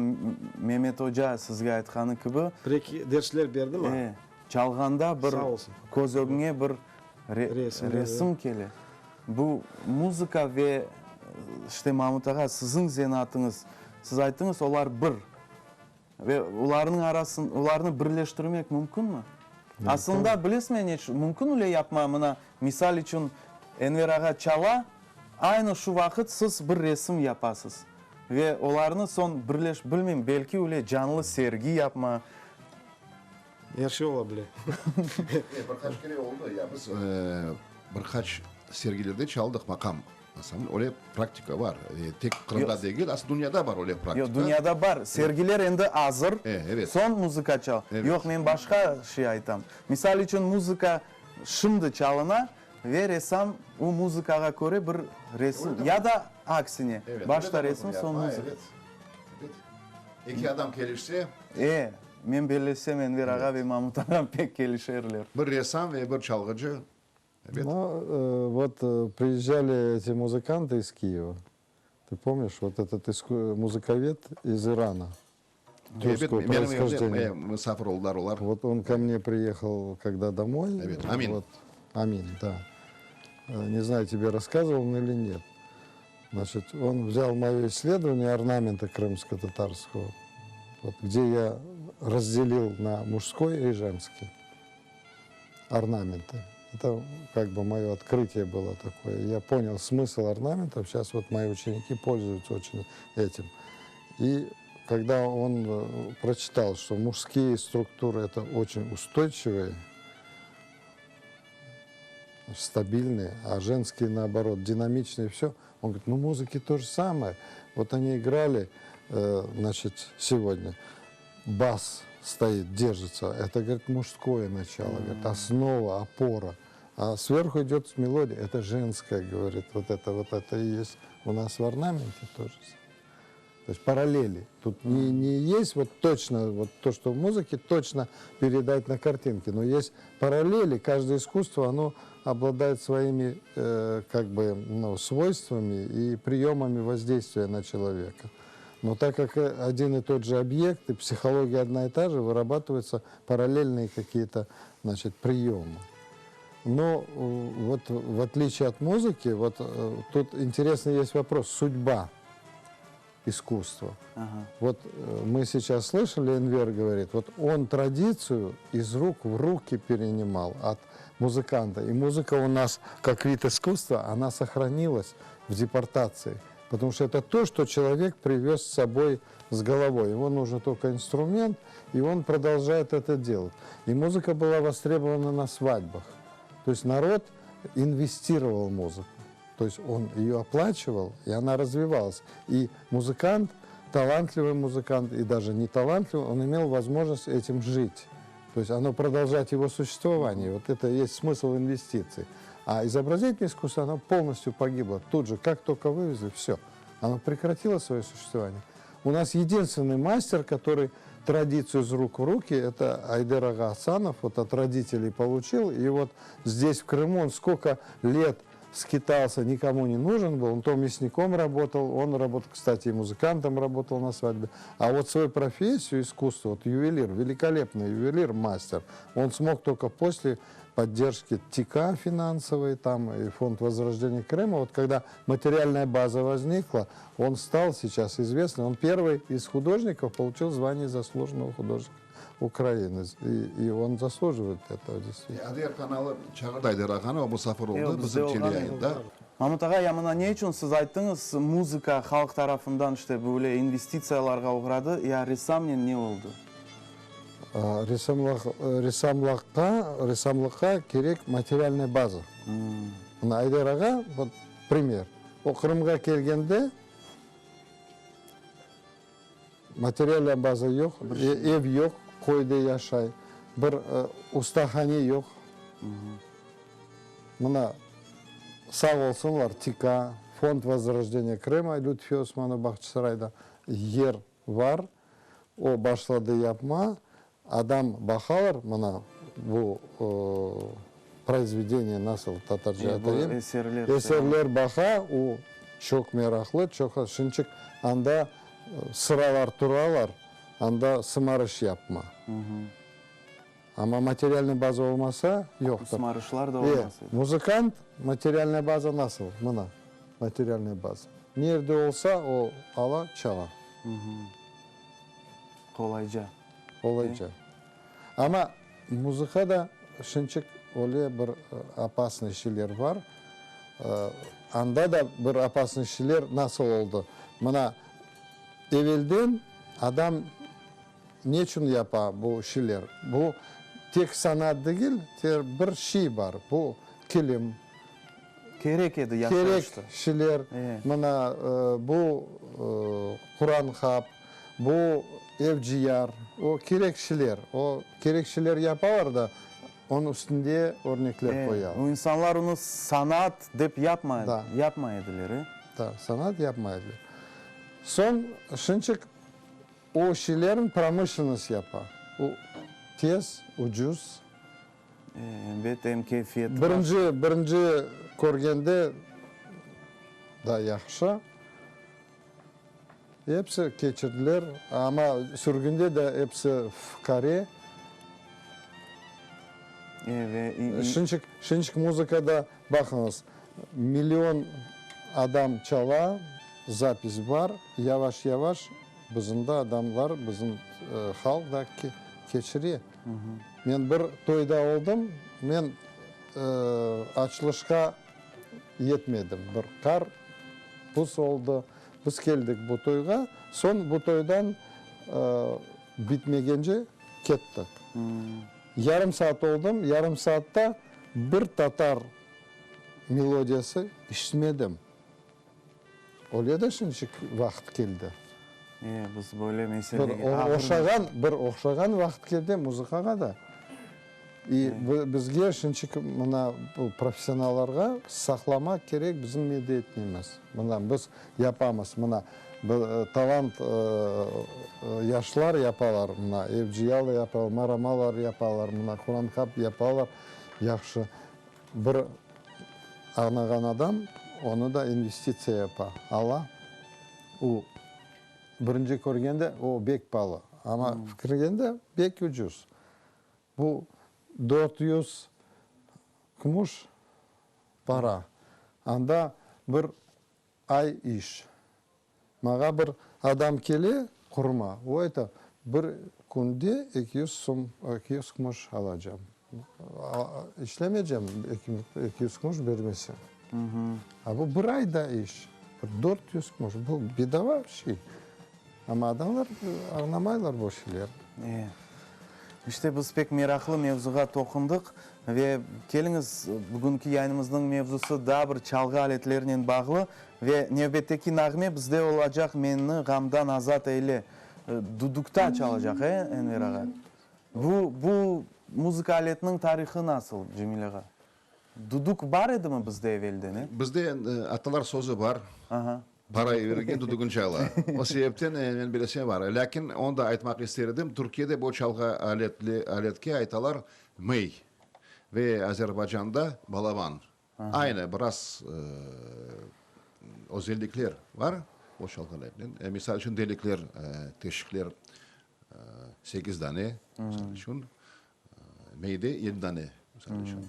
Memet oca sizge aytqanı kibi. Bir-eki dersler berdi maña. E, çalğanda bir. Sağ olsun. Köz ögüñe bir. Resim kele. Bu muzıka ve, işte, Mamut ağa, siziñ zenaatıñız, siz ayttıñız, olar bir. Ve olarnıñ arasın, olarnı birleştirmek mümkünmi? Aslında, bilesizmi, ne içün mümkün öyle yapma? Mına, misal içün, Enver ağa çala, aynı şu vaqıt siz bir resim yapasız. Ve olarnı soñ birleş, bilmeyim, belki öyle canlı sergi yapma. Er şey ola bile. Bir qaç kere oldı. Ya biz bir qaç sergilerde çaldıq maqam ansambli. Öyle praktika bar. Tek Qırımda degil, asıl dünyada bar öyle praktika. Yoq, dünyada bar. Sergiler endi azır. Soñ muzıka çal. Yoq, men başqa şey aytam. Misal içün, muzıka şimdi çalına ve ressam o muzıkağa köre bir resim, ya da aksine, başta resim, soñ muzıka. Eki adam kelişse. E, men bellesem, Enver ağa ve Mamut ağam pek kelişerler. Bir ressam ve bir çalğıcı, ebet. No, vot priezjali eti muzıkantı iz Kiyeva, tı pomniş, vot etot muzıkoved iz İrana, türkskogo proishojdeniya. Ebet, menim evimde misafir oldılar olar. Vot on ko mne priehal, kogda domoy. Ebet, Amin. Amin, da. Ne znayu, tebe rasskazıval on ili net. Значит, он взял мое исследование орнамента крымско-татарского, вот, где я разделил на мужской и женский орнаменты. Это как бы мое открытие было такое. Я понял смысл орнаментов. Сейчас вот мои ученики пользуются очень этим. И когда он э, прочитал, что мужские структуры это очень устойчивые, стабильные, а женские, наоборот, динамичные, все. Он говорит, ну, музыки то же самое. Вот они играли, э, значит, сегодня. Бас стоит, держится. Это, говорит, мужское начало, говорит, основа, опора. А сверху идет мелодия, это женская, говорит, вот это, вот это и есть у нас в орнаменте тоже. То есть параллели. Тут не, не есть вот точно, вот то, что в музыке, точно передать на картинке, но есть параллели. Каждое искусство, оно обладает своими э, как бы, ну, свойствами и приемами воздействия на человека. Но так как э, один и тот же объект, и психология одна и та же, вырабатываются параллельные какие-то значит, приемы. Но э, вот в отличие от музыки, вот э, тут интересный есть вопрос – судьба искусства. Ага. Вот э, мы сейчас слышали, Энвер говорит, вот он традицию из рук в руки перенимал от музыканта. И музыка у нас, как вид искусства, она сохранилась в депортации. Потому что это то, что человек привез с собой с головой. Ему нужен только инструмент, и он продолжает это делать. И музыка была востребована на свадьбах. То есть народ инвестировал в музыку. То есть он ее оплачивал, и она развивалась. И музыкант, талантливый музыкант, и даже не талантливый, он имел возможность этим жить. То есть оно продолжать его существование. Вот это и есть смысл инвестиций. А изобразительное искусство, оно полностью погибло. Тут же, как только вывезли, все. Оно прекратило свое существование. У нас единственный мастер, который традицию из рук в руки, это Айдер ağa Асанов, вот от родителей получил. И вот здесь, в Крыму, он сколько лет скитался, никому не нужен был. Он то мясником работал, он работал, кстати, и музыкантом работал на свадьбе. А вот свою профессию, искусство, вот ювелир, великолепный ювелир, мастер, он смог только после поддержки ТИКа финансовой, там и Фонд возрождения Крыма. Вот когда материальная база возникла, он стал сейчас известным. Он первый из художников получил звание заслуженного художника Украины. И, и он заслуживает этого действительно. ATR kanalı çağırdı Ayder ağanı, o musafir oldı Yoq, bizde bizim olğan teleyayında. Mamut ağa, ya mına ne içün siz ayttıñız, muzıka halq tarafından işte böyle investitsiyalarğa oğradı, ya ressamnen ne oldı? Ressamlıq, ressamlıqqa, ressamlıqqa kerek materialnıy baza. Mına Ayder ağa, vot, primer, o Qırımğa kelgende materialnıy baza yoq, ev yoq, köyde yaşay, bir ustahane yoq. Mına, sağ olsunlar, TİKA, Fond vozrojdeniya Krıma, Lütfi Osmanov Bağçasarayda yer bar, o başladı yapma, adam baqalar, mına bu proizvedeniye nasıl tatarca aytayım, eserler, eserler baqa, o çoq meraqlı, çoq, şınçıq anda sıralar turalar, anda sımarış yapma. Amma materialnıy baza olmasa, yoqtır. Ismarışlar da olmaz edi. Muzıkant, materialnıy baza nasıl? Mına, materialnıy baza. Nerde olsa, o ala, çala. Qolayca. Qolayca. Amma muzıkada şınçık öyle bir opasnıy şeyler bar. Anda da bir opasnıy şeyler nasıl oldı? Mına, evelden adam Neçün yapa bu şeyler? Bu tek sanat degil, bir şey bar, bu kilim. Kerek edi yaşayışta. Kerek şeyler, mına bu Quran-hap, bu evciyar, o kerek şeyler. O kerek şeyler yapalar da, onıñ üstünde örnekler qoyalar. O insanlar onı sanat dep yapmay ediler, e? Da, sanat yapmay ediler. Soñ, şınçıq O şeylerni promışlennost yapa. O tez, ucuz. Elbet, em keyfiyeti bar. Birinci, birinci körgende da yahşı. Episi keçirdiler, amma sürgünde de episi fuqare. Şinçik, şinçik muzıkada baqıñız, million adam çala, zapis bar, yavaş-yavaş bizim de adamlar, bizim halq da keçire. Men bir toyda oldım, men açılışqa yetmedim, bir qar, buz oldı, biz keldik bu toyğa, soñ bu toydan bitmegence kettik. Yarım saat oldım, yarım saatta bir tatar melodiyası işitmedim. Öyle de şimdicik vaqıt keldi. E, biz böyle meselege Bir oşağan, bir oşağan vaqıt keldi muzıkağa da. İ bizge şimdicik mına bu professionallarğa saqlamaq kerek bizim medeniyetimiz. Mına biz yapamız, mına talant yaşlar yapalar, mına Evciyalı yapalar, Maramalar yapalar, mına Quranhap yapalar, yahşı. Bir añlağan adam onı da investitsiya yapa, ala. O, birinci körgende o bek palı, amma fikirgende bek ucuz. Bu 400 kumuş para, anda bir ay iş. Maña bir adam kele, qurma, o ayta, bir künde 200 sum, 200 kumuş alacam. İşlemeycem 200 kumuş bermese. A bu bir ayda iş, bir 400 kumuş, bu bedava şey. Amma adamlar añlamaylar bu şeylerni. E, işte biz pek meraqlı mevzuğa toqundıq ve keliñiz, bugünki yayınımıznıñ mevzusı daa bir çalğı aletlerinen bağlı ve nevbetteki nağme bizde olacaq Menni ğamdan azat eyle dudukta çalacaq, e, Enver ağa? Bu, bu muzıka aletiniñ tarihı nasıl, Cemil ağa? Duduk bar edimi bizde evelden, e? Bizde atalar sözü bar, Para bergen dudugın çala. O sebepten men bilesem bar. Lâkin onı da aytmaq ister edim, Türkiyede bu çalğı aletli aletke aytalar mey ve Azerbaycanda balaban. Aynı, biraz özellikler bar o çalğı aletniñ. Misal içün delikler, teşikler sekiz dane, misal içün. Meyde yedi dane, misal içün.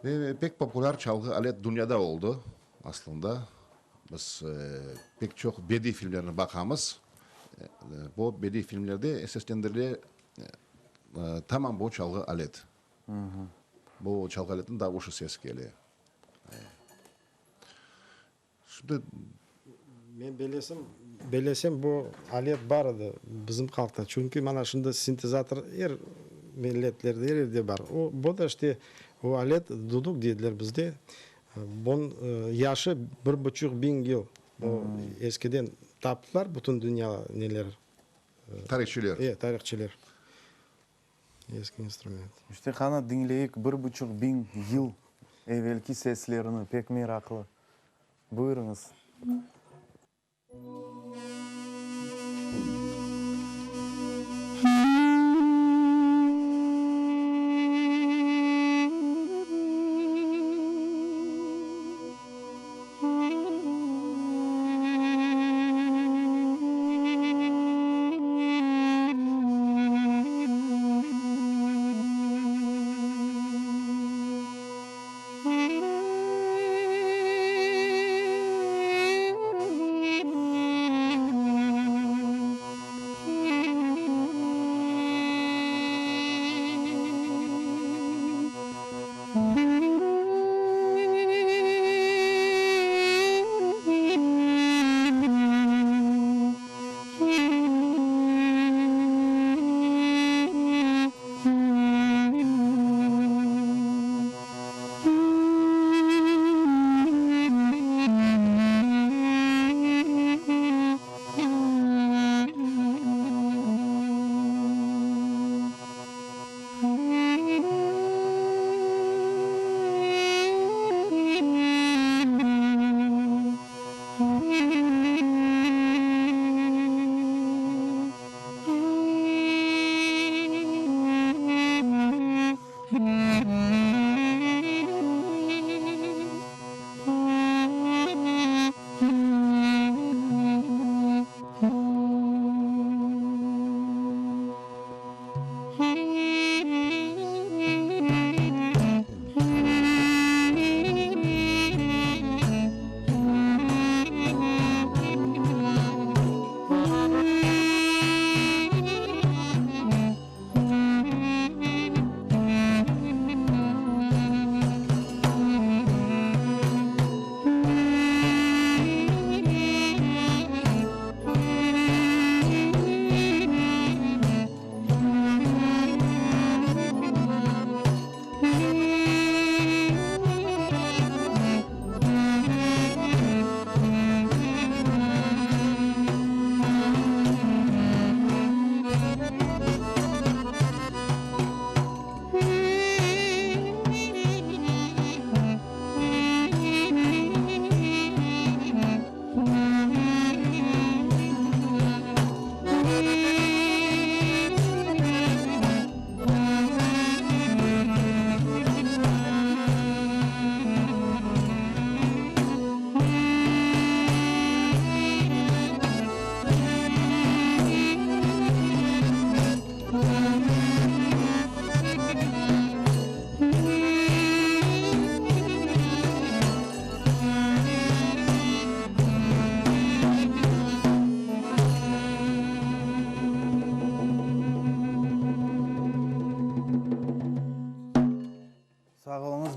Ve pek populâr çalğı alet dünyada oldı, aslında. Biz pek çoq bediy filmlerni baqamız. Bu bediy filmlerde seslendirile tamam bu çalğı alet. Bu çalğı aletniñ davuşı ses kele. Şimdi. Men belesem, belesem bu alet bar edi bizim halqta. Çünki mana şimdi sintezator er milletlerde, er yerde bar. O, bu da işte o alet, duduk dediler bizde. Bunıñ yaşı bir buçuq biñ yıl. O eskiden taptılar bütün dünya neler. Tarihçiler. E, tarihçiler. Eski instrument. İşte qana diñleyik bir buçuq biñ yıl evelki seslerini, pek meraqlı. Buyurıñız.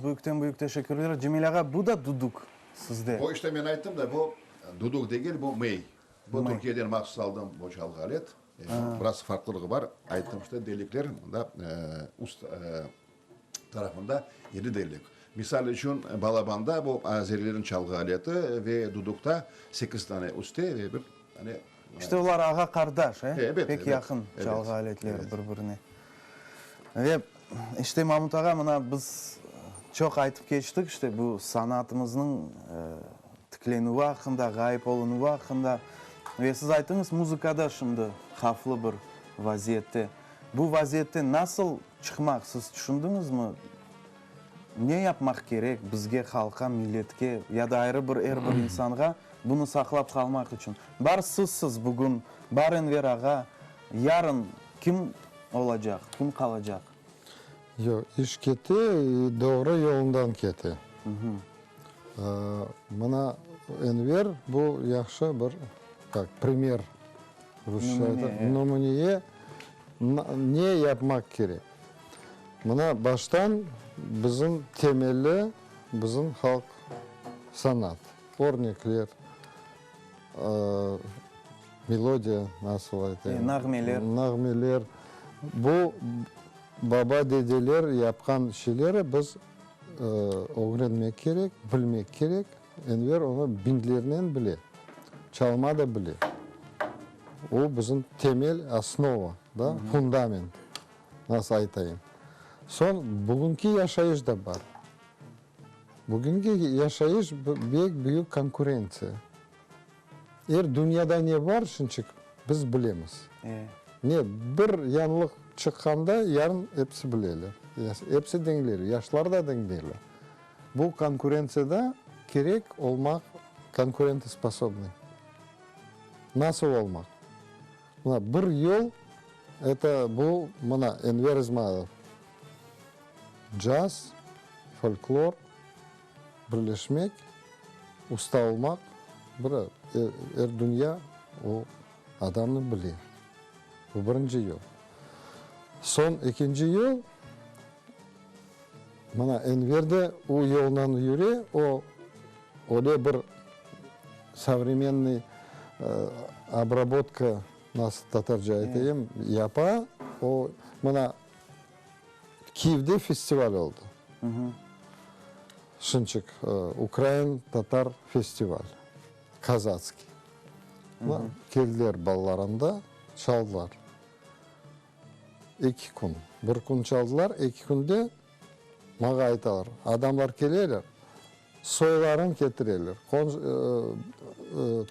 Büyükten-büyük teşekkürler. Cemil ağa, bu da duduk sizde. O işte men ayttım da, bu duduk degil, bu mey. Bu Türkiyeden mahsus aldım bu çalğı alet. Biraz farqlılığı bar. Ayttım işte, delikler mında üst tarafında yedi delik. Misal içün, balabanda, bu azerilerin çalğı aleti, ve dudukta sekiz tane üstte ve bir tane. İşte olar ağa-qardaş, e? Ebet, Pek yaqın çalğı aletleri bir-birine. Ve işte, Mamut ağa, mına biz çoq aytıp keçtik, işte, bu sanatımıznıñ tiklenüvi aqqında, ğayıp olunuvı aqqında. Ve siz ayttıñız, muzıka da şimdi havflı bir vaziyette. Bu vaziyetten nasıl çıqmaq, siz tüşündiñizmi? Ne yapmaq kerek bizge, halqa, milletke ya da ayrı bir er bir insanğa bunı saqlap qalmaq içün? Bar sizsiz bugün, bar Enver ağa, yarın kim olacaq, kim qalacaq? Yoq, iş kete, doğru yolundan kete. Mına Enver bu yahşı bir, kak, primer, rusça ayta, nümüneye, ne yapmaq kerek. Mına baştan bizim temeli, bizim halq sanat, örnekler, melodiya, nasıl aytayım? Nağmeler. Nağmeler. Bu baba-dedeler yapqan şeyleri biz ögrenmek kerek, bilmek kerek. Enver onı biñlernen bile, çalma da bile. O bizim temel, osnova, da, fundament. Nasıl aytayım? Soñ, bugünki yaşayış da bar. Bugünki yaşayış bek büyük konkurentsiya. Er dünyada ne bar şinçik biz bilemiz. Ne bir yañılıq çıqqanda yarın episi bileler. Episi diñleyler, yaşlar da diñleyler. Bu konkurentsiyada kerek olmaq konkurentosposobnıy. Nasıl olmaq? Mına bir yol, eto, bu, mına, Enver İzmailov, caz, folklor birleşmek, usta olmaq, bir er dünya o adamnı bile. Bu birinci yol. Soñ ekinci yol, mına, Enver de o yolnan yüre, o öyle bir sovremennıy obrabotka, nasıl tatarca aytayım, yapa. O, mına, Kiyevde festival oldı. Şınçık, ukrain-tatar festival, kazatskiy. Keldiler balalar anda, çaldılar. Eki kün. Bir kün çaldılar, eki künde maña aytalar, adamlar keleler, soylarını ketireler,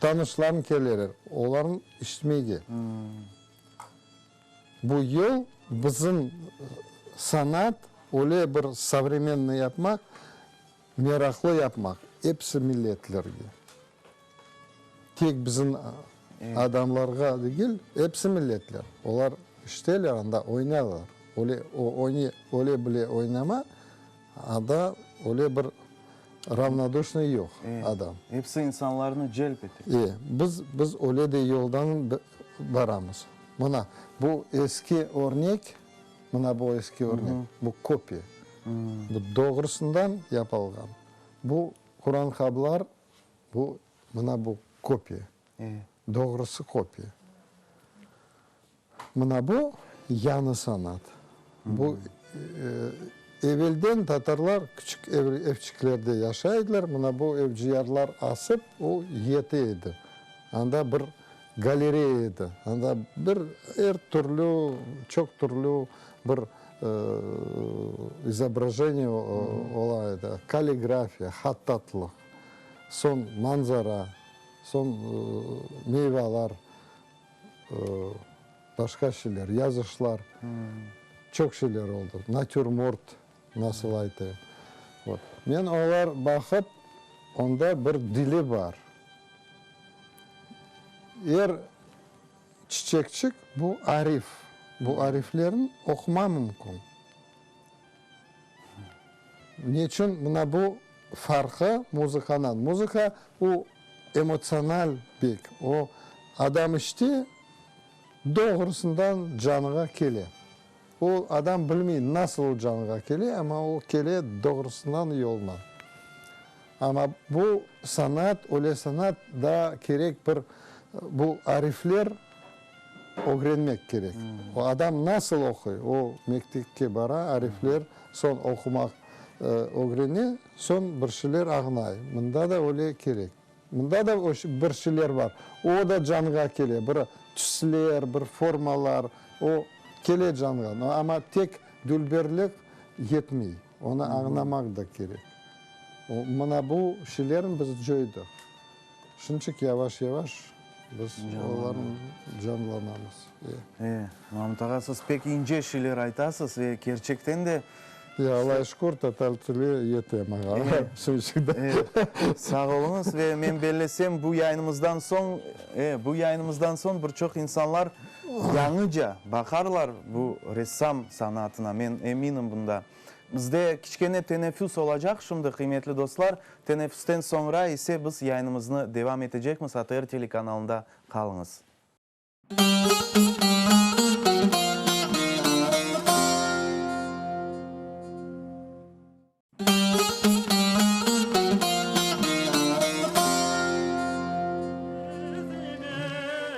tanışlarını keleler, olarnı işitmege. Bu yol bizim sanat öyle bir sovremennıy yapmaq, meraqlı yapmaq episi milletlerge. Tek bizim adamlarğa degil, episi milletler. Olar işiteler anda, oynaylar. Öyle, öyle bile oynama, anda öyle bir ravnoduşnıy yoq adam. Episi insanlarnı celp ete. E, biz, biz öyle de yoldan baramız. Mına, bu eski örnek, mına bu eski örnek, bu kopiya. Bu doğrusından yapılğan. Bu Quran qablar, bu, mına bu kopiya. Doğrusı kopiya. Mına bu yañı sanat. Bu evelden tatarlar küçük evçiklerde yaşay ediler. Mına bu evciyarlar asıp, o yete edi. Anda bir galereya edi. Anda bir er türlü, çoq türlü bir izobrajeniye ola edi. Kalligrafiya, hattatlıq, soñ manzara, soñ meyvalar. Başqa şeyler, yazışlar, çoq şeyler oldı. Natürmort, nasıl aytayım. Vot. Men olar baqıp, onda bir dili bar. Er çiçekçik bu arif. Bu ariflerni oquma mümkün. Neçün mına bu farqı muzıkanan? Muzıka o emotsional bek, o adam işte doğrusından canığa kele. O adam bilmey, nasıl o canğa kele, amma o kele doğrusından yoluna. Amma bu sanat, öyle sanat da kerek bir, bu arifler ögrenmek kerek. O adam nasıl oquy? O mektepke bara, arifler, soñ oqumaq ögrene, soñ bir şeyler añlay. Mında da öyle kerek. Mında da bir şeyler bar. O da canğa kele, bir tüsler, bir formalar, o kele canğa. Amma tek dülberlik yetmey, onı añlamaq da kerek. Mına bu şeylerni biz coydıq. Şimdiki yavaş-yavaş biz olarnı canlanamız. E, Mamut ağa, siz pek ince şeyler aytasız ve kerçekten de Ya, Allağa şükür, tatar tili yete maña şimdiki. E, sağ oluñız ve men bellesem, bu yayınımızdan soñ, e, bu yayınımızdan soñ bir çoq insanlar yañıca baqarlar bu ressam sanatına, men eminim bunda. Bizde kiçkene teneffüs olacaq şimdi, qıymetli dostlar. Teneffüsten soñra ise biz yayınımıznı devam etecekmiz. ATR telekanalında qalıñız.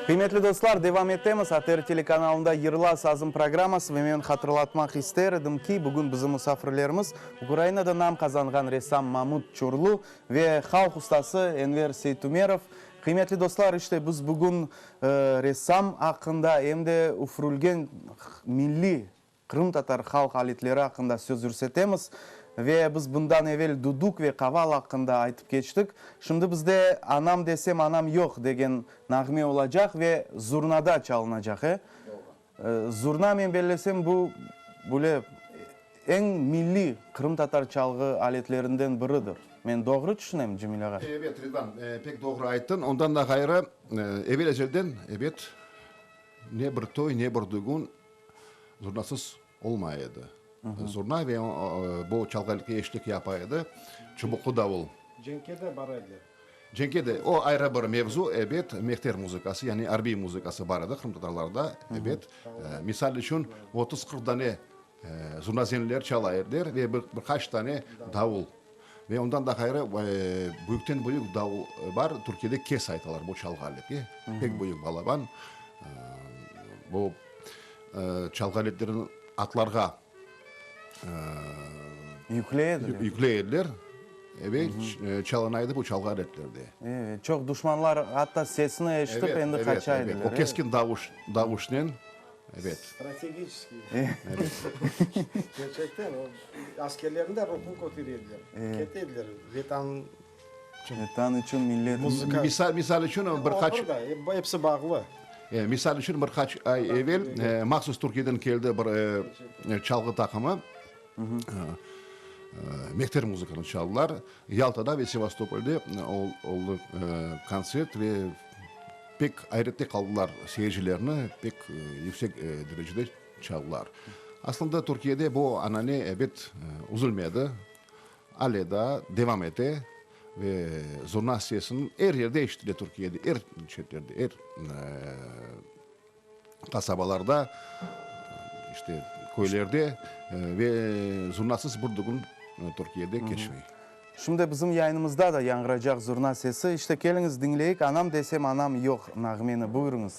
Qıymetli dostlar, devam etemiz. ATR telekanalında Yırla sazım programması ve men hatırlatmaq ister edim ki, bugün bizim musafirlerimiz Ukrainada nam qazanğan ressam Mamut Çurlu ve halq ustası Enver Seytumerov. Qıymetli dostlar, işte biz bugün ressam aqqında em de üfürülgen milliy qırımtatar halq aletleri aqqında söz yürsetemiz. Ve biz bundan evel duduk ve qaval aqqında aytıp keçtik. Şimdi bizde Anam desem anam yoq degen nağme olacaq ve zurnada çalınacaq, e? Zurna, men bellesem, bu, böyle eñ milliy qırımtatar çalğı aletlerinden biridir. Men doğru tüşünem, Cemil ağa? Ebet, Ridvan, pek doğru ayttıñ. Ondan da ğayrı, evel-ezelden, ebet, ne bir toy, ne bir dügün zurnasız olmay edi. Zurna ve bu çalğı aletke eşlik yapa edi, çubuqlı davul. Cenkke de bara ediler. Cenkke de, o ayrı bir mevzu, ebet, mehter muzıkası, yani arbiy muzıkası bar edi qırımtatarlarda, ebet. Misal içün, 30-40 dane zurnazenler çala ediler ve bir qaç tane davul. Ve ondan da ğayrı, büyükten büyük davul bar, Türkiyede kes aytalar bu çalğı aletke, pek büyük balaban. Bu çalğı aletlerini atlarğa Yükley ediler. Yükley ediler ve çalına edi bu çalğı aletlerde. Evet, çoq duşmanlar atta sesini eşitip endi qaça ediler. Evet, o keskin davuş, davuşnen, evet. Strategiçeskiy. Kerçekten, o askerlerniñ de ruhun kötere ediler. Kete ediler, Vetan içün. Vetan içün, millet içün. Misal, misal içün bir qaç. Episi bağlı. Misal içün, bir qaç ay evel mahsus Türkiyeden keldi bir çalğı taqımı, mehter muzıkanı çaldılar. Yaltada ve Sevastopolde oldı kontsert ve pek ayrette qaldılar seyircilerni, pek yüksek derecede çaldılar. Aslında Türkiyede bu anane, ebet, üzülmedi, ale daa devam ete. Ve zurna sesiniñ er yerde eşitile Türkiyede, er çetlerde, er qasabalarda, işte, köylerde ve zurnasız bir dügün Türkiyede keçmey. Şimdi bizim yayınımızda da yañğıracaq zurna sesi. İşte, keliñiz, diñleyik, Anam desem anam yoq nağmeni. Buyurıñız.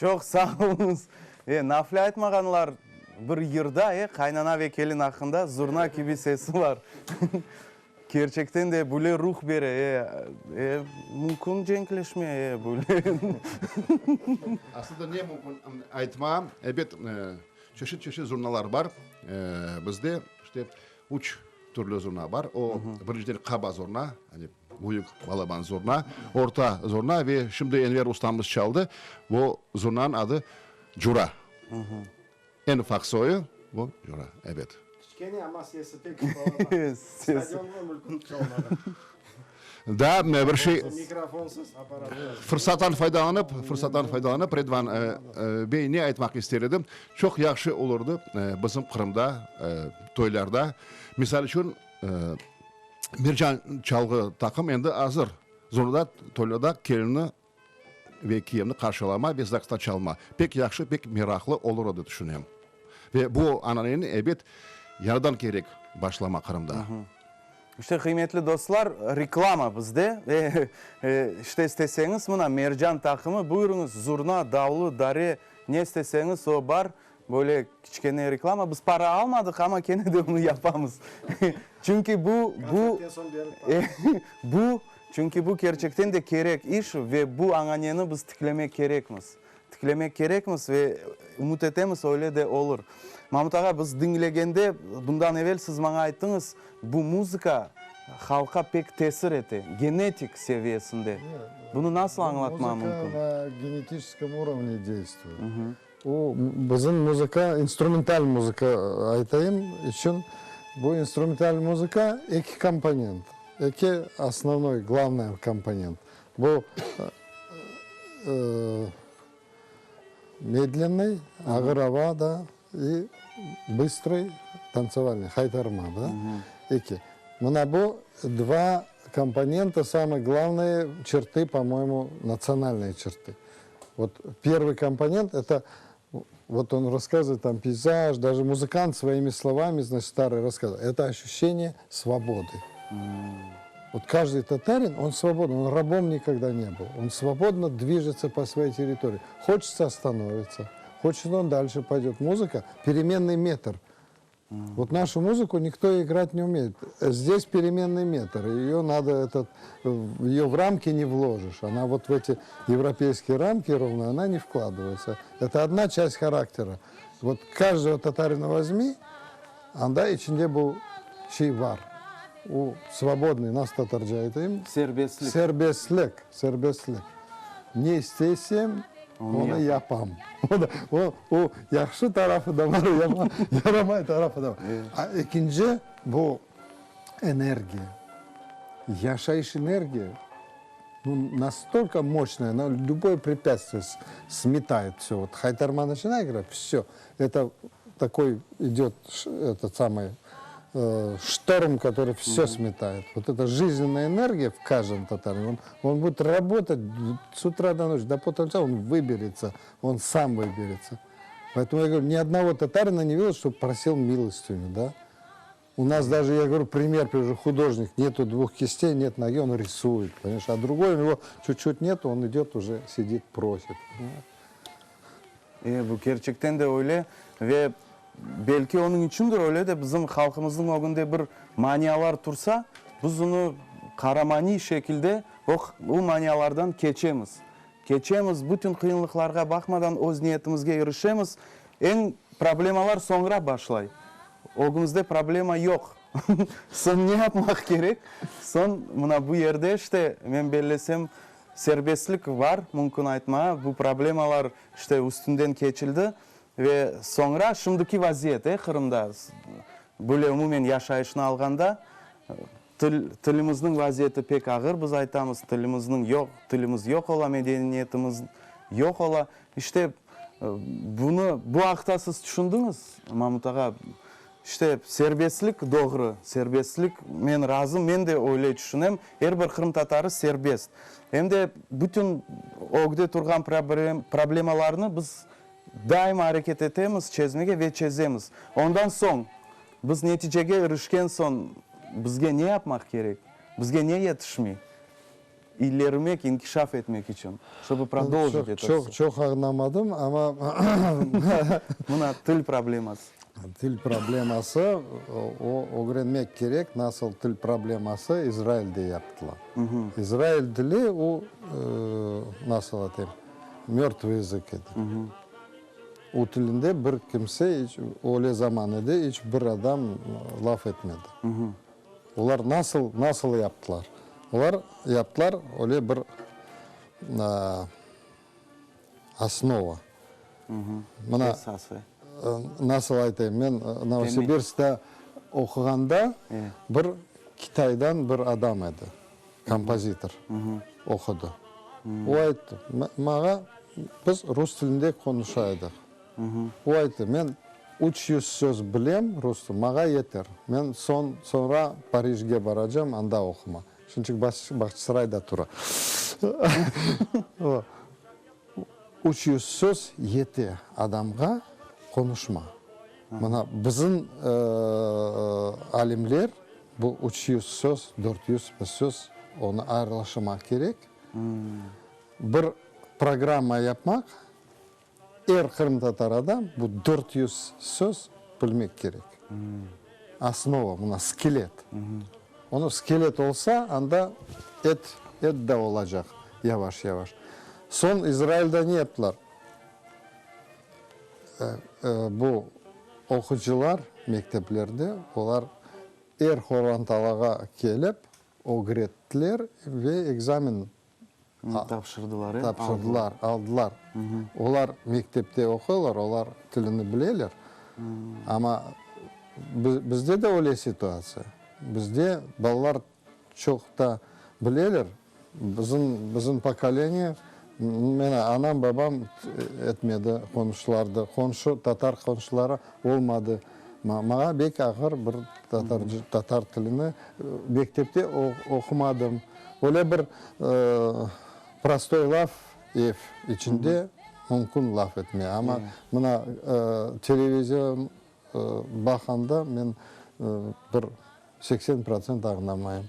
Çoq sağ oluñız. E, nafile aytmağanlar, bir yırda, e, qaynana ve kelin aqqında zurna kibi sesi bar. Kerçekten de böyle ruh bere, e, e, mümkün cenkleşme, e, böyle. Aslında ne mümkün aytma, ebet, çeşit-çeşit zurnalar bar. Bizde, işte, üç türlü zurna bar. O, birinciden qaba zurna, hani, Büyük balaban zurna, orta zurna ve şimdi Enver ustamız çaldı, bu zurnanıñ adı cura. Eñ ufaq soyu bu cura, ebet. Kiçkene, amma sesi pek balaban. Stadionda mümkün çalmağa. Daa bir şey. Mikrofonsız aparat. Fırsattan faydalanıp, fırsattan faydalanıp, Redvan bey, ne aytmaq ister edim, çoq yahşı olurdı bizim Qırımda toylarda, misal içün, Mercan çalğı taqım endi azır. Zorda toylarda kelinni ve kiyevni qarşılama ve ZAGSta çalma pek yahşı, pek meraqlı olur edi tüşünem. Ve bu ananeni ebet yañıdan kerek başlama Qırımda. İşte, qıymetli dostlar, reklama bizde. İşte, isteseñiz, mına, Mercan taqımı, buyurıñız, zurna, davlı, dare, ne isteseñiz, o bar. Böyle kiçkene reklama, biz para almadıq, amma kene de onı yapamız. Çünki bu, bu, bu, çünki bu kerçekten de kerek iş ve bu añaneni biz tiklemek kerekmiz. Tiklemek kerekmiz ve ümüt etemiz, öyle de olur. Mamut ağa, biz diñlegende, bundan evel siz maña ayttıñız, bu muzıka halqqa pek tesir ete, genetik seviyesinde. Bunı nasıl añlatma mümkün? Muzıka na genetическом urovne deystvuet. O, bizim muzıka, instrumental muzıka aytayım içün, bu instrumental muzıka eki komponent, eki osnovnoy, glavnoy komponent. Bu medlennıy, ağır ava da, i bıstrıy, tantsevalnıy, haytarma da, eki. Mına bu dva komponenta samıy glavnıye çertı, po-moyemu, natsionalnıye çertı. Vot pervıy komponent, eto, vot on rasskazıvaet tam peyzaj, daje muzıkant svoimi slovami, znaçit, starıy rasskazıvaet, eto oşüşçeniye svobodı. Vot každıy tatarin, on svobodnıy, on rabom nikogda ne byl, on svobodno dvijetsâ po svoey territoriyi, hoçetsa ostanovitsa, hoçet on dalşe poydet. Muzıka, peremennyy metr. Vot našu muzıku nikto igrat ne umeyet. Zdes peremennyy metr, eyo nado etot, eyo v ramki ne vlojiş, ona vot v eti evropeyskiye ramki rovno ona ne vkladyvaetsâ. Eto odna çast haraktera. Vot každogo tatarina vozmi, anda içinde bu şey bar. O svobodnyy, nasıl tatarca aytayım? Serbestlik. Serbestlik, serbestlik. Ne istesem, onı yapam. O, o yahşı tarafı da bar, yaramay tarafı da bar. A ekinci, bu energiya. Yaşayış energiya, nu, nastolko moşnaya, ona lüboye prepyatstviye smetayet vsö. Vot haytarma naçinay igrat, vsö. Eto takoy idet etot samıy ştorm, kotoryy vsö smetayet. Vot eta jiznennaya energiya v každom tatarine, on, on budet rabotat s utra do noçi, do pota litsa, on vıberetsâ, on sam vıberetsâ. Poetomu ya govoryu, ni odnogo tatarina ne videl, ştob prosil milostınю, da. U nas daje, ya govoryu, primer privожу, hudojnik, netu dvuh kistey, net nogi, on risuet, ponimayeş, a drugoy, u nego çut-çut netu, on idet uje sidit, prosit, ponimayeş. E, bu kerçekten de öyle ve belki onıñ içündir öyle de bizim halqımıznıñ ögünde bir manialar tursa, biz onı qaramaniy şekilde o, o manialardan keçemiz. Keçemiz, bütün qıyınlıqlarğa baqmadan öz niyetimizge irişemiz. Eñ problemalar soñra başlay. Ögümizde problema yoq. Soñ ne yapmaq kerek? Soñ mına bu yerde işte, men bellesem, Serbestlik bar, mümkün aytmağa, bu problemalar işte üstünden keçildi ve soñra şimdiki vaziyet, e, Qırımda, böyle umumen yaşayışnı alğanda, til, tilimizniñ vaziyeti pek ağır, biz aytamız, tilimizniñ yoq, tilimiz yoq ola, medeniyetimiz yoq ola. İşte, bunı, bu aqta siz tüşündiñiz, Mamut ağa? İşte, serbestlik doğru, serbestlik, men razım, men de öyle tüşünem, er bir qırımtatarı serbest. Em de bütün ögde turğan problemalarnı biz daima areket etemiz çezmege ve çezemiz. Ondan soñ, biz neticege irişken soñ, bizge ne yapmaq kerek? Bizge ne yetişmey? İlerimek, inkişaf etmek içün, ştobu prodoljit eto vse. Çoq, çoq añlamadım, amma. Mına til probleması. Til probleması, o, ögrenmek kerek, nasıl til probleması İzrailde yaptılar. İzrail dili, o, nasıl aytayım, mörtvıy yazık edi. O tilinde bir kimse iç, öyle zaman edi, iç bir adam laf etmedi. Olar nasıl, nasıl yaptılar? Olar yaptılar öyle bir osnova. Mına, Esası. nasıl aytayım, men Novosibirskte oquğanda bir Kitaydan bir adam edi, kompozitor, oqudı. O ayttı, maña, biz rus tilinde qonuşa edik. O ayttı, men 300 söz bilem rus tili, maña yeter. Men soñ, soñra Parijge baracam, anda oquma. Şimdiki Bağçasarayda tura. O, 300 söz yete adamğa qonuşma. Mına bizim alimler bu 300 söz, 400 söz, onı ayrılaştırmaq kerek. Bir programma yapmaq. Er qırımtatar adam bu 400 söz bilmek kerek. Osnova, mına skelet. Onı skelet olsa, anda et, et da olacaq yavaş-yavaş. Soñ İzrailde ne yaptılar? Bu oqucılar mekteplerde, olar er qorantalağa kelip ögrettiler ve ekzamen Tapşırdılar, e? Tapşırdılar, aldılar. Olar mektepte oquylar, olar tilini bileler. Amma bizde de öyle situatsiya. Bizde balalar çoq da bileler. Bizim, bizim pokoleniye, mına, anam, babam etmedi qonşulardı. Qonşu, tatar qonşuları olmadı. Maña bek ağır bir tatar tilini mektepte oqumadım. Öyle bir prostoy laf ev içinde mümkün laf etme. Amma mına televizion baqanda men bir 80% añlamayım.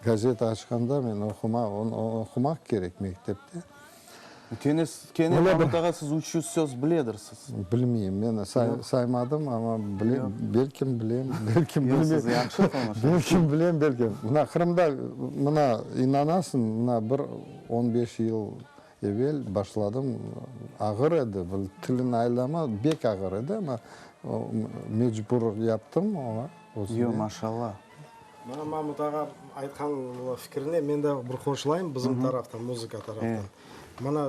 Gazeta açqanda men oquma, onı oqumaq kerek mektepte. Kene, kene Mamut ağa siz 300 söz biledirsiz. Bilmeyim, men saymadım, amma bilem, belkim bilem, belkim bilmeyim. Yoq, siz yahşı qonuşasız. Belkim bilem, belkim. Mına Qırımda, mına inanasıñ, mına bir on beş yıl evel başladım, ağır edi, bir tilin aylama bek ağır edi, amma mecbur yaptım oña. Yoq, maşallah. Mına Mamut ağa aytqan fikirine men de bir qoşulayım, bizim taraftan, muzıka taraftan. Mına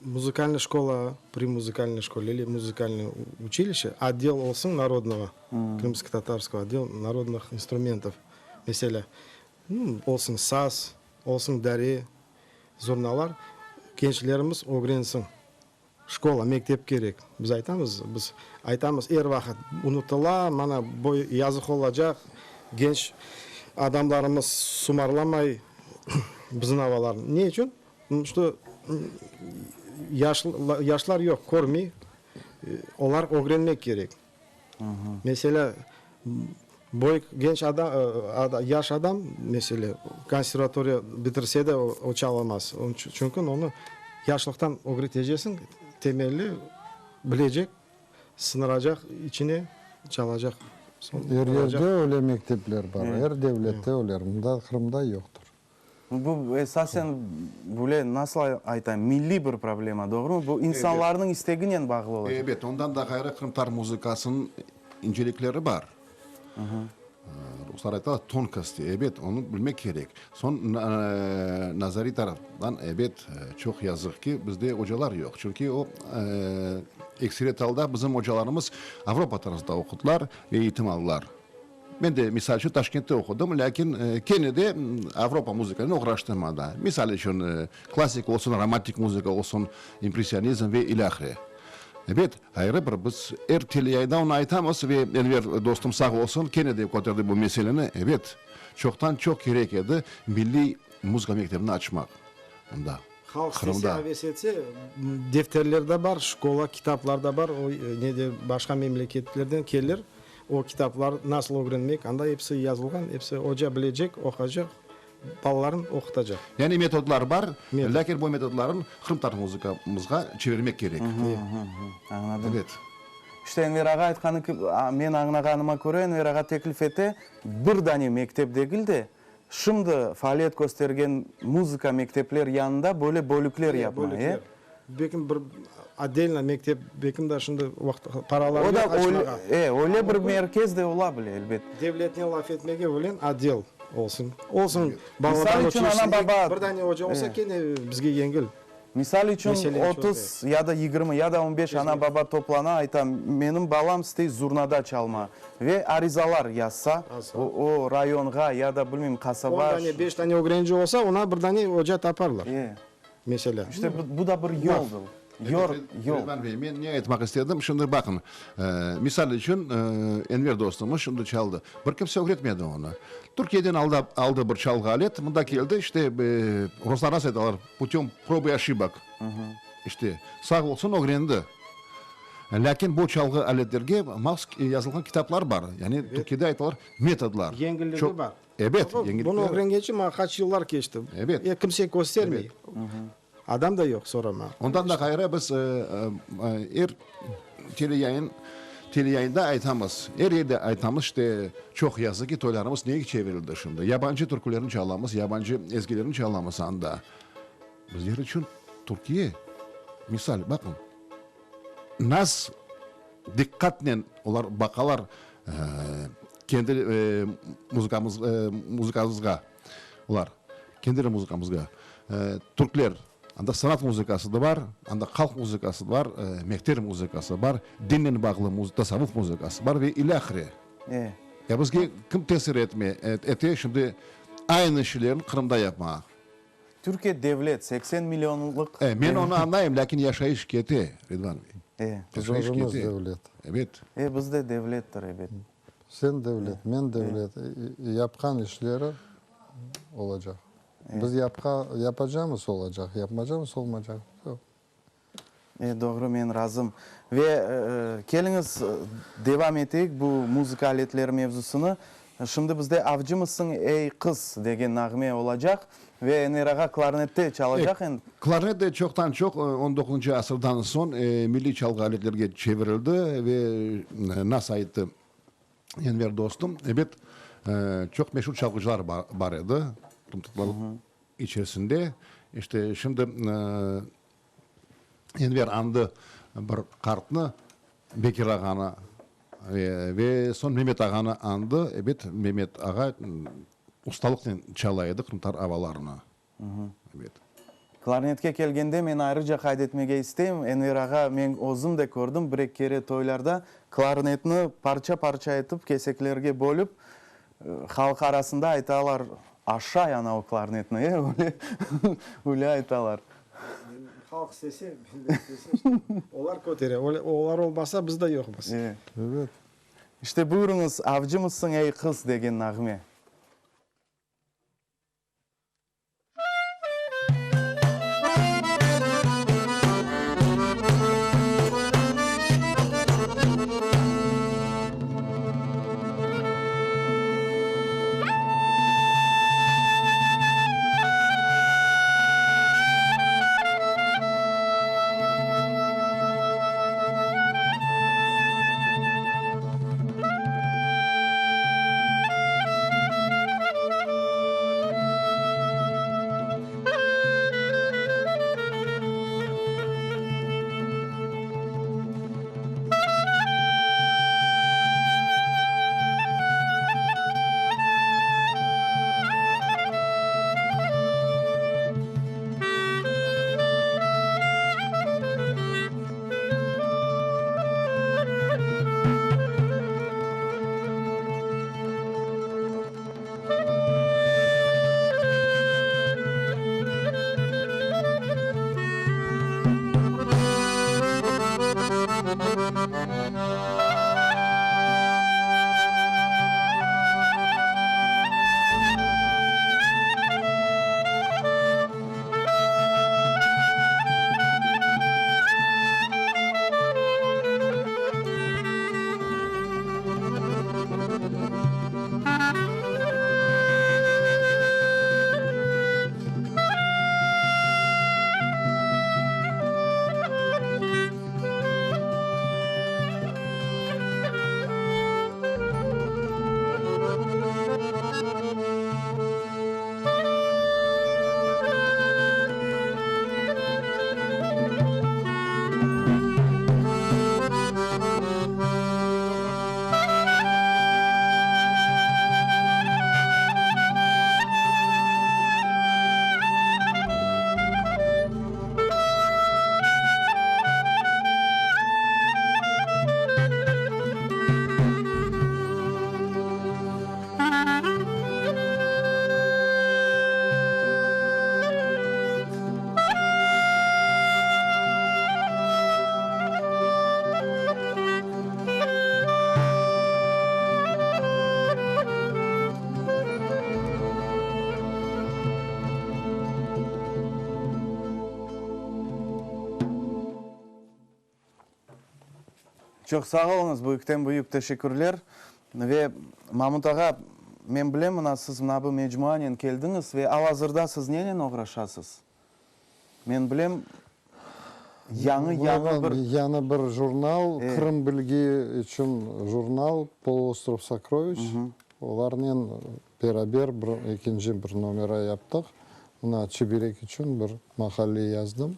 muzıkalnıy şkola, pri muzıkalnıy şkole ili muzıkalnıy uçilişe otdel olsun narodnogo, krımsko-tatarskogo otdel narodnıh instrumentov, meselâ, olsun saz, olsun dare, zurnalar, gençlerimiz ögrensin. Şkola, mektep kerek. Biz aytamız, biz aytamız er vaqıt, unutıla, mana, bu yazıq olacaq, genç adamlarımız sumarlamay bizim avalarnı. Ne içün? Što yaşlar yoq, körmey, olar ögrenmek kerek. Meselâ, boy genç adam, yaş adam, meselâ, konservatoriya bitirse de, o çalamaz. Çünki onı yaşlıqtan ögretecesiñ, temelli bilecek, sınıracaq içine, çalacaq. Er yerde öyle mektepler bar, er devlette öyle, mında Qırımda yoqtır. Bu esasen böyle, nasıl aytayım, milliy bir problema, doğrumı? Bu insanlarnıñ isteginen bağlı olacaq. Ebet, ondan da ğayrı qırımtatar muzıkasınıñ incelikleri bar. Ruslar aytalar, tonkosti. Ebet, onı bilmek kerek. Soñ, nazariy taraftan, ebet, çoq yazıq ki, bizde ocalar yoq. Çünki o, ekseriyet alda bizim ocalarımız Avropa tarzında oqudılar ve eğitim aldılar. Men de, misal içün, Taşkentte oqudım, lâkin kene de Avropa muzıkanen oğraştım anda. Misal içün, klassik olsun, romantik muzıka olsun, impressionizm ve ilâhre. Ebet, ayrı bir biz er teleyayında onı aytamız ve Enver dostum sağ olsun, kene de köterdi bu meseleni. Ebet, çoqtan-çoq kerek edi milliy muzıka mektebini açmaq mında, Halq Qırımda. istese, aves etse, defterler de bar, şkola kitaplar da bar, o ne de başqa memleketlerden kelir. O kitaplar nasıl ögrenmek, anda episi yazılğan, episi oca bilecek, oqacaq. balaların oqutacaq. Yani metodlar bar, lâkin bu metodların qırımtatar muzıkamızğa çevirmek kerek. Añladım. Ebet. İşte Enver ağa aytqanı kibi, men añlağanıma köre, Enver ağa teklif ete, bir dane mektep degil de, şimdi faaliyet köstergen muzıka mektepler yanında böyle bölükler yapma, e? Bölükler. Belkim bir otdelno mektep, belkim da şimdi vaqıt, paraları O da yoq açmağa. E, öyle bir merkez de ola bile, elbet. Devletnen laf etmege öyle otdel olsun. Olsun, Misal balaban içün, ana-baba, bir dane oca olsa, kene bizge yengil. Misal içün, Mesele 30 ya da 20 ya da on beş ana-baba toplana, ayta, menim balam istey zurnada çalma. Ve arizalar yazsa, o, o rayonğa ya da, bilmeyim, qasaba. On dane, beş dane ögrenci olsa, oña bir dane oca taparlar. E. Meselâ. İşte bu, bu da bir yoldur. Yor, yol. Ridvan bey, men ne aytmaq istedim, şimdi baqıñ, misal içün, Enver dostumız şimdi çaldı. Bir kimse ögretmedi onı. Türkiyeden aldı, aldı bir çalğı alet, mında keldi, işte, ruslar nasıl aytalar, putем prоб i oşibok. İşte, sağ olsun, ögrendi. Lâkin bu çalğı aletlerge mahsus yazılğan kitaplar bar. Yani Türkiyede aytalar, metodlar. Yengilligi bar. Ebet, yengillikler. Bunı ögrengence maña qaç yıllar keçti. Ebet. E, kimse köstermey. Adam da yoq sorama. Ondan da ğayrı biz er teleyayın, teleyayında aytamız, er yerde aytamız, işte, çoq yazıq ki, toylarımız nege çevirildi şimdi? Yabancı türkülerni çalamız, yabancı ezgilerni çalamız anda. Bizler içün Türkiye, misal, baqıñ, nas diqqatnen olar baqalar kendi muzıkamız, muzıkamızğa, olar, kendi muzıkamızğa. Türkler, anda sanat muzıkası da bar, anda halq muzıkası da bar, mehter muzıkası bar, dinnen bağlı tasavvuf muzıkası bar ve ilâhre. Ya bizge kim tesir etme, ete şimdi aynı şeylerni Qırımda yapmağa? Türkiye devlet, 80 millionlıq. E, men onı añlayım, lâkin yaşayış kete, Ridvan bey. E. Biz Yaşayış özümiz kete. devlet. Ebet. E, biz de devlettir, ebet. Sen devlet, men devlet. Yapqan işleri olacaq. Biz yapqa, yapacamız olacaq, yapmacamız olmacaq. Vse. E, doğru, men razım. Ve keliñiz, devam eteyik bu muzıka aletleri mevzusını. Şimdi bizde Avcımısıñ, ey qız degen nağme olacaq ve Enver ağa klarnette çalacaq endi. Klarnet de çoqtan-çoq on doquzıncı asırdan soñ milliy çalğı aletlerge çevirildi ve nasıl ayttı Enver dostum, ebet, çoq meşur çalğıcılar bar edi qırımtatarlar içerisinde. İşte, şimdi Enver añdı bir qartnı, Bekir ağanı ve soñ Memet ağanı añdı. Ebet, Memet ağa ustalıqnen çala edi qırımtatar avalarını. Ebet. Klarnetke kelgende, men ayrıca qayd etmege isteyim, Enver ağa, men özüm de kördim, bir-eki kere toylarda klarnetni parça-parça etip, keseklerge bölip, halq arasında aytalar, Aşay ana o klarnetni, e, öyle, öyle aytalar. Halq istese, millet istese, işte, olar kötere. Olar olmasa, biz de yoqmız. E. Ebet. İşte, buyurıñız, Avcımısıñ, ey qız degen nağme. Çoq sağ oluñız, büyükten büyük teşekkürler. Ve Mamut ağa, men bilem, mına siz mına bu mecmuanen keldiñiz ve al-azırda siz nenen oğraşasız? Men bilem, yañı, yañı bir. Yañı bir jurnal, Qırım bilgi içün jurnal, Poluostrov sokroviç. Olarnen beraber bir ekinci bir nomera yaptıq. Mına çiberek içün bir maqale yazdım.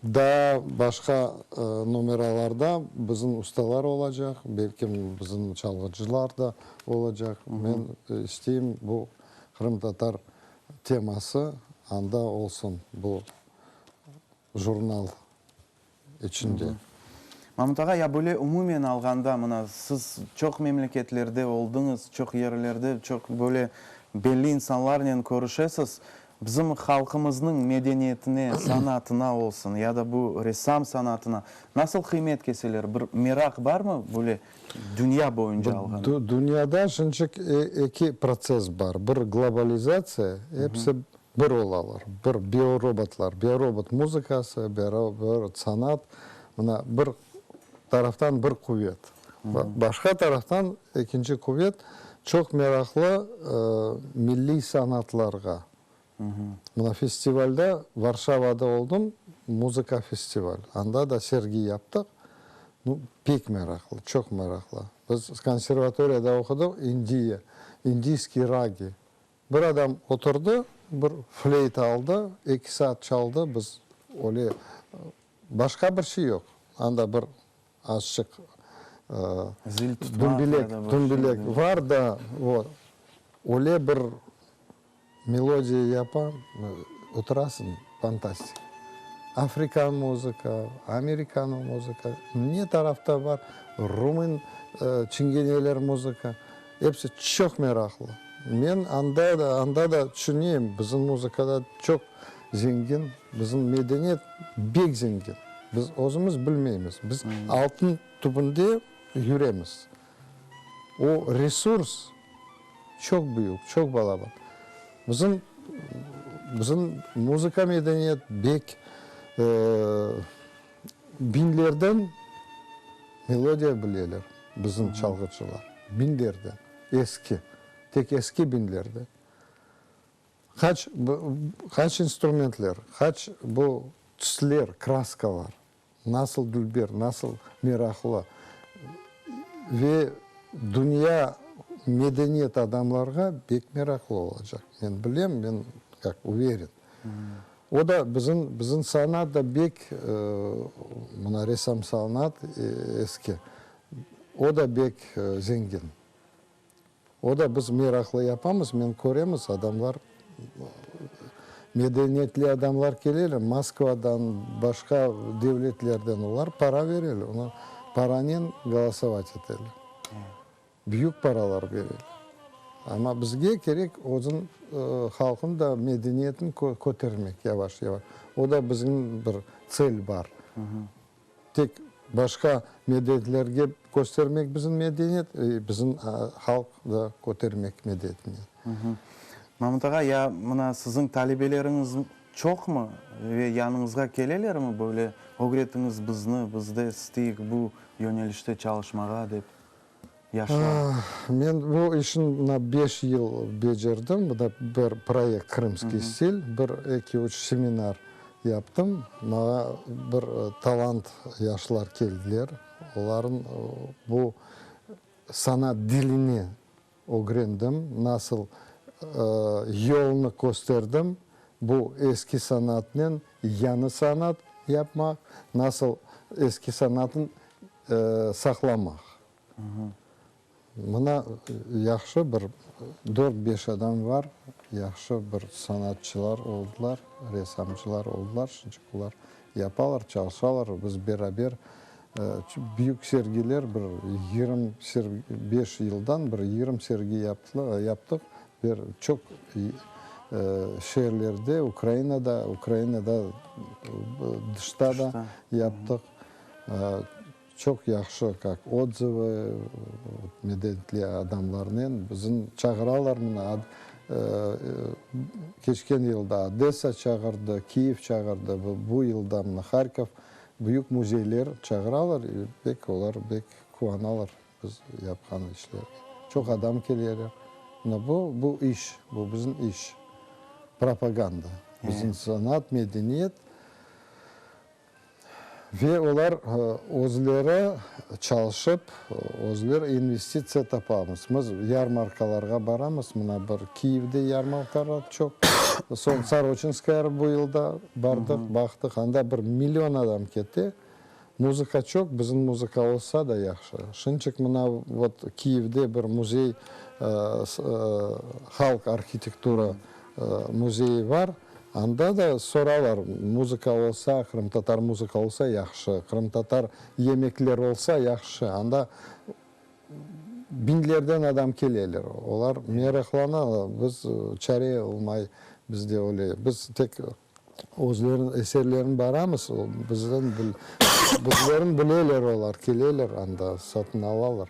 Daa başqa nomeralarda bizim ustalar olacaq, belkim bizim çalğıcılar da olacaq. Men isteyim bu qırımtatar teması anda olsun, bu jurnal içinde. Mamut ağa, ya böyle umumen alğanda, mına siz çoq memleketlerde oldıñız, çoq yerlerde, çoq böyle belli insanlarnen körüşesiz. Bizim halqımıznıñ medeniyetine, sanatına olsun, ya da bu ressam sanatına nasıl qıymet keseler? Bir meraq barmı böyle dünya boyunca alğanda? Dünyada şınçıq eki protsess bar. Bir globalizatsiya, episi Bir olalar, bir biorobotlar, biorobot muzıkası, biorobot sanat, mına bir taraftan bir quvet. Başqa taraftan ekinci quvet, çoq meraqlı milliy sanatlarğa. Mına festivalda Varşavada oldım, muzıka festival, anda da sergi yaptıq, nu, pek meraqlı, çoq meraqlı. Biz konservatoriyada oqudıq, İndiya, indiyskiy ragi. Bir adam oturdı, bir fleyta aldı, eki saat çaldı, biz öyle, başqa bir şey yoq, anda bir azçıq Zil tutmaq ya da bir şey. Dumbilek var da, vot, öyle bir melodiya yapa, oturasıñ, fantastika. Afrikan muzıka, amerikan muzıka, ne tarafta bar, rumın çingeneler muzıka, episi çoq meraqlı. Men anda da, anda da tüşüneyim, bizim muzıkada çoq zengin, bizim medeniyet bek zengin. Biz özümiz bilmeymiz. Biz altın tübünde yüremiz. O resurs çoq büyük, çoq balaban. Bizim, bizim muzıka medeniyet bek biñlerden melodiya bileler bizim çalğıcılar, biñlerden. Eski, tek eski binlerde. Qaç, qaç instrumentler, qaç bu tüsler, kraskalar, nasıl dülber, nasıl meraqlı ve dünya medeniyet adamlarğa bek meraqlı olacaq. Men bilem, men kak uveren. O da bizim, bizim sanat da bek, mına ressam sanat eski, o da bek zengin. O da biz meraqlı yapamız, men köremiz, adamlar, medeniyetli adamlar keleler, Moskvadan, başqa devletlerden, olar para bereler, olar paranen golosovat eteler, büyük paralar bereler. Amma bizge kerek özün halqın da medeniyetini kötermek yavaş-yavaş, o da bizim bir tsel bar. Tek başqa medeniyetlerge köstermek bizim medeniyet, bizim halq da kötermek medeniyetini. Mamut ağa, ya mına siziñ talebeleriñiz çoqmı ve yanıñızğa kelelermi böyle ögretiñiz bizni, biz de isteyik bu yönelişte çalışmağa dep yaşlar? Men bu işni mına beş yıl becerdim, mına bir proyekt Krımskiy stil, bir, eki, üç seminar Yaptım. Maña bir talant yaşlar keldiler. Olarnıñ bu sanat dilini ögrendim, nasıl yolnı kösterdim, bu eski sanatnen yañı sanat yapmaq, nasıl eski sanatnı saqlamaq. Mına yahşı bir dört-beş adam var, yahşı bir sanatçılar oldılar, ressamcılar oldılar, şunçıq olar yapalar, çalışalar, biz beraber büyük sergiler, bir 25 yıldan bir 20 sergi yaptıq, bir çoq şeerlerde, Ukrainada, Ukrainada dışta da yaptıq. Çoq yahşı, kak otzıvı, medentli adamlarnen bizni çağıralar mına, keçken yılda Odessa çağırdı, Kiyev çağırdı, bu yılda mına Harkov. Büyük müzeyler çağıralar, pek olar pek quvanalar biz yapqan işlerge. Çoq adam keleler. Mına bu, bu iş, bu bizim iş, propaganda. Bizim sanat, medeniyet. Ve olar özleri çalışıp, özleri investitsiya tapamız. Biz yarmarkalarğa baramız, mına bir Kiyevde yarmarkalar çoq, soñ Soroçinskaya bu yıl da bardıq, baqtıq, anda bir million adam kete, muzıka çoq, bizim muzıka olsa da yahşı. Şınçıq mına vot Kiyevde bir müzey, halq arhitektura müzeyi bar, Anda da soralar, muzıka olsa, qırımtatar muzıka olsa yahşı, qırımtatar yemekler olsa yahşı. Anda biñlerden adam keleler. Olar meraqlanalar. Biz çare olmay bizde öyle. Biz tek özleriniñ eserlerini baramız, bizden bizlerin bileler olar, keleler anda, satın alalar.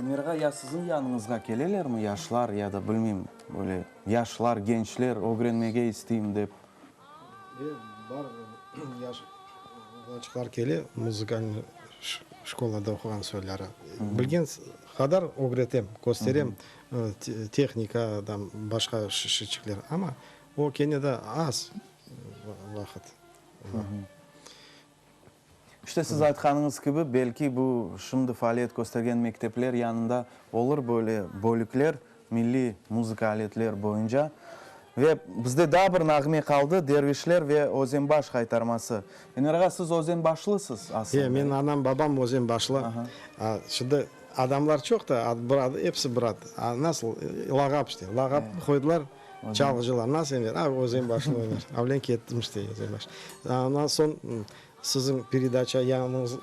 Enver ağa, ya siziñ yanıñızğa kelelermi yaşlar ya da bilmeyim, böyle yaşlar, gençler ögrenmege isteyim dep? E, bar, yaş oğlançıqlar kele, muzıkalnıy şkolada oquğan soyları. Bilgen qadar ögretem, kösterem, tehnika, tam, başqa şişçikler. Amma o kene de az vaqıt. İşte siz aytqanıñız kibi, belki bu şimdi faaliyet köstergen mektepler yanında olur böyle bölükler, milliy muzıka aletler boyunca. Ve bizde daa bir nağme qaldı, Dervişler ve Özenbaş qaytarması. Enver ağa, siz özenbaşlısız aslında. E, menim anam, babam özenbaşlı. Şimdi adamlar çoq da, bir ad, episi bir ad. Nasıl, lağap işte, lağap qoydılar, çalğıcılar. Nasıl Enver? A, özenbaşlı Enver. Avlen kettim işte, özenbaş. Ondan soñ Siziñ peredaça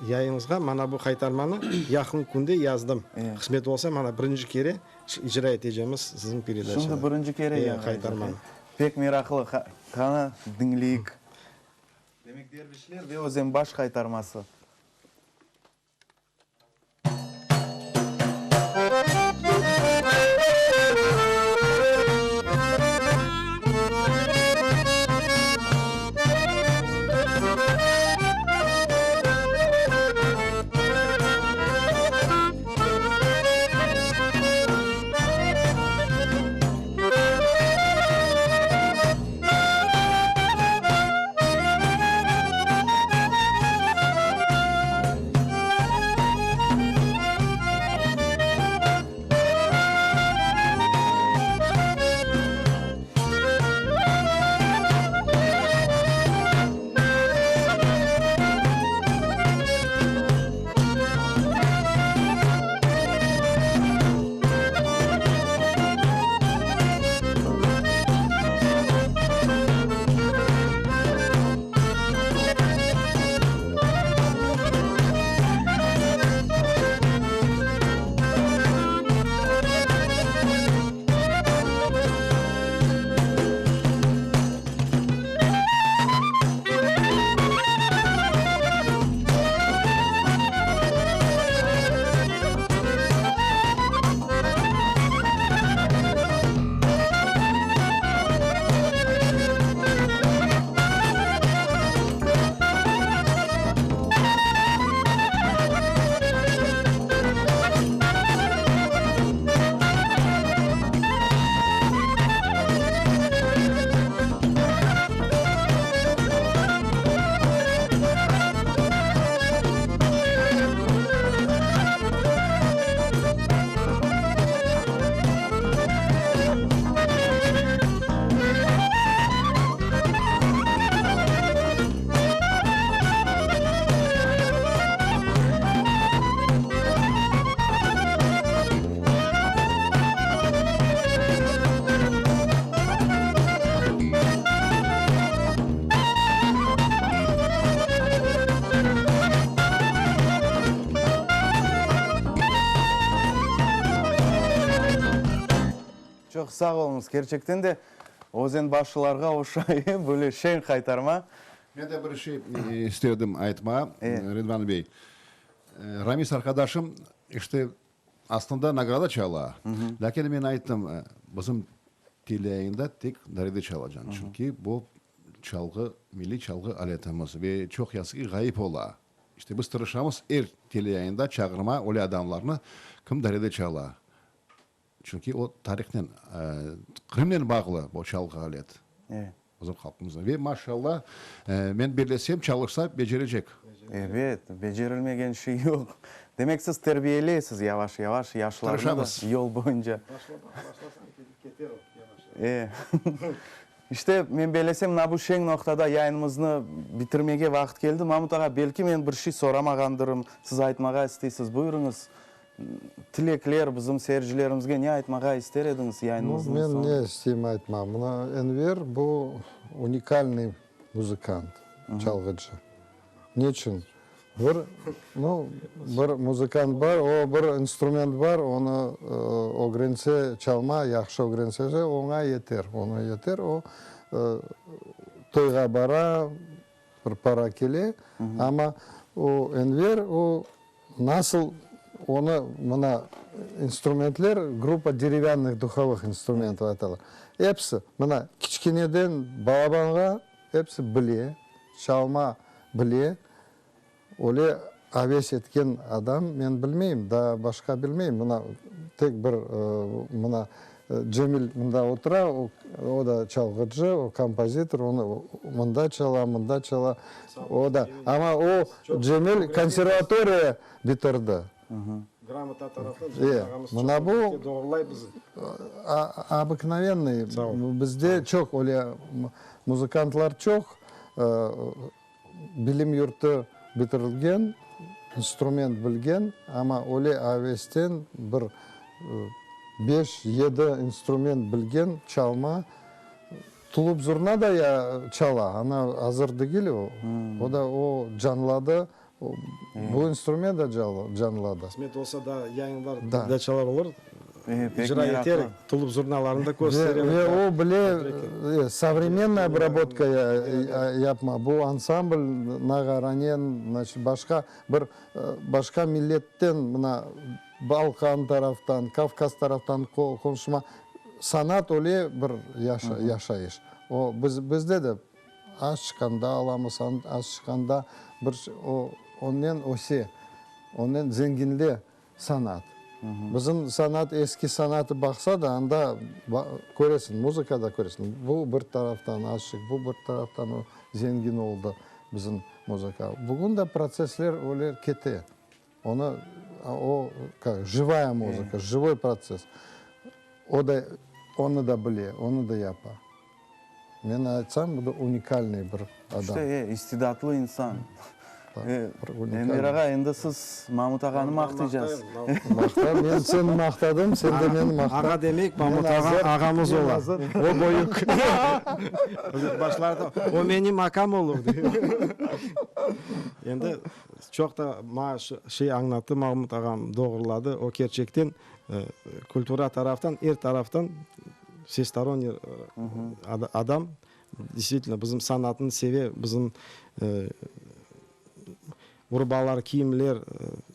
yayıñızğa mana bu qaytarmanı yaqın künde yazdım. Qısmet olsa, mana birinci kere icra etecemiz siziñ peredaçada. Şimdi birinci kere yañı qaytarmanı. Pek meraqlı. Qana, diñleyik. Demek, Dervişler ve Özenbaş qaytarması. Çoq sağ oluñız. Kerçekten de özenbaşlılarğa oşay, böyle şeñ qaytarma. Men de bir şey isterdim aytmağa, Ridvan bey. Ramiz arqadaşım, işte, aslında nagrada çala. Lâkin men ayttım, bizim teleyayında tek darede çalacañ. Çünki bu. çalğı, milliy çalğı aletimiz ve çoq yazıq ki, ğayıp ola. İşte biz tırışamız er teleyayında çağırma öyle adamlarnı, kim darede çala. Çünki o tarihnen, Qırımnen bağlı bu çalğı alet. Bizim halqımızda. Ve maşallah, men bellesem, çalışsa, becerecek. Ebet, becerilmegen şey yoq. Demek siz terbiyeleysiz yavaş-yavaş yaşlarnı da yol boyunca. Başlasañ, keter o yavaş-yavaş. İşte, men bellesem, mına bu şeñ noqtada yayınımıznı bitirmege vaqıt keldi. Mamut ağa, belki men bir şey soramağandırım, siz aytmağa isteysiz, buyurıñız. Tilekler, bizim seyircilerimizge ne aytmağa ister ediñiz yayınımıznıñ Men soñunda? ne isteyim aytmağa, mına Enver bu unikalnıy muzıkant, çalğıcı. Neçün? Bir, nu, bir muzıkant bar, o bir instrument bar, onı ögrense, çalma, yahşı ögrense, oña yeter, oña yeter, o toyğa bara, bir para kele, amma o Enver, o Nasıl onı, mına, instrumentler, gruppa derevânnıh duhovıh instrumentov aytalar, episi, mına, kiçkeneden balabanğa episi bile, çalma bile, öyle aves etken adam men bilmeyim, daa başqa bilmeyim, mına, tek bir, mına, Cemil mında otura, o da çalğıcı, o kompozitor, onı mında çala, mında çala, o da, amma o, Cemil konservatoriya bitirdi. Gramota taraftan Cemil ağamız çoq doğrulay bizi. Obıknovennıy, bizde çoq öyle muzıkantlar çoq, bilim yurtu bitirilgen, instrument bilgen, amma öyle avesten bir beş, yedi instrument bilgen, çalma, tulup zurna da ya çala, ana azır degil o, o da o canladı, bu instrument da canladı. Qısmet olsa da yayınlar da çalar olur. İcra eter, tulup zurnalarını da kösterir. Ve o bile sovremennıy obrabotka yapma, bu ansambl nağaranen, znaçit, başqa bir başqa milletten, mına, Balkan taraftan, Kavkaz taraftan qonuşma, sanat öyle bir yaşayış. O, biz, bizde de az çıqqanda alamız, az çıqqanda bir, o, onnen öse, onnen zenginle. Sanat. Bizim sanat, eski sanatı baqsa da, anda köresiñ, muzıkada köresiñ, bu bir taraftan azçıq, bu bir taraftan o zengin oldı bizim muzıka. Bugün de protsessler öyle kete. Onı, o, kak, jivaya muzıka, jivoy protsess. O da, onı da bile, onı da yapa. Men aytsam, bu da unikalnıy bir adam. İşte, e, istidatlı insan. E, Enver ağa, endi siz Mamut ağanı maqtaycaz. Maqta, men seni maqtadım, sen de meni maqta. Ağa demek, Mamut ağa ağamız ola. O böyük. Başlarda, o menim akam olur, dey. Endi çoq da maña şey añlattı Mamut ağam, doğruladı. O kerçekten kultura taraftan, er taraftan vsestoronniy adam, действительно, bizim sanatnı seve, bizim urbalar, kiyimler,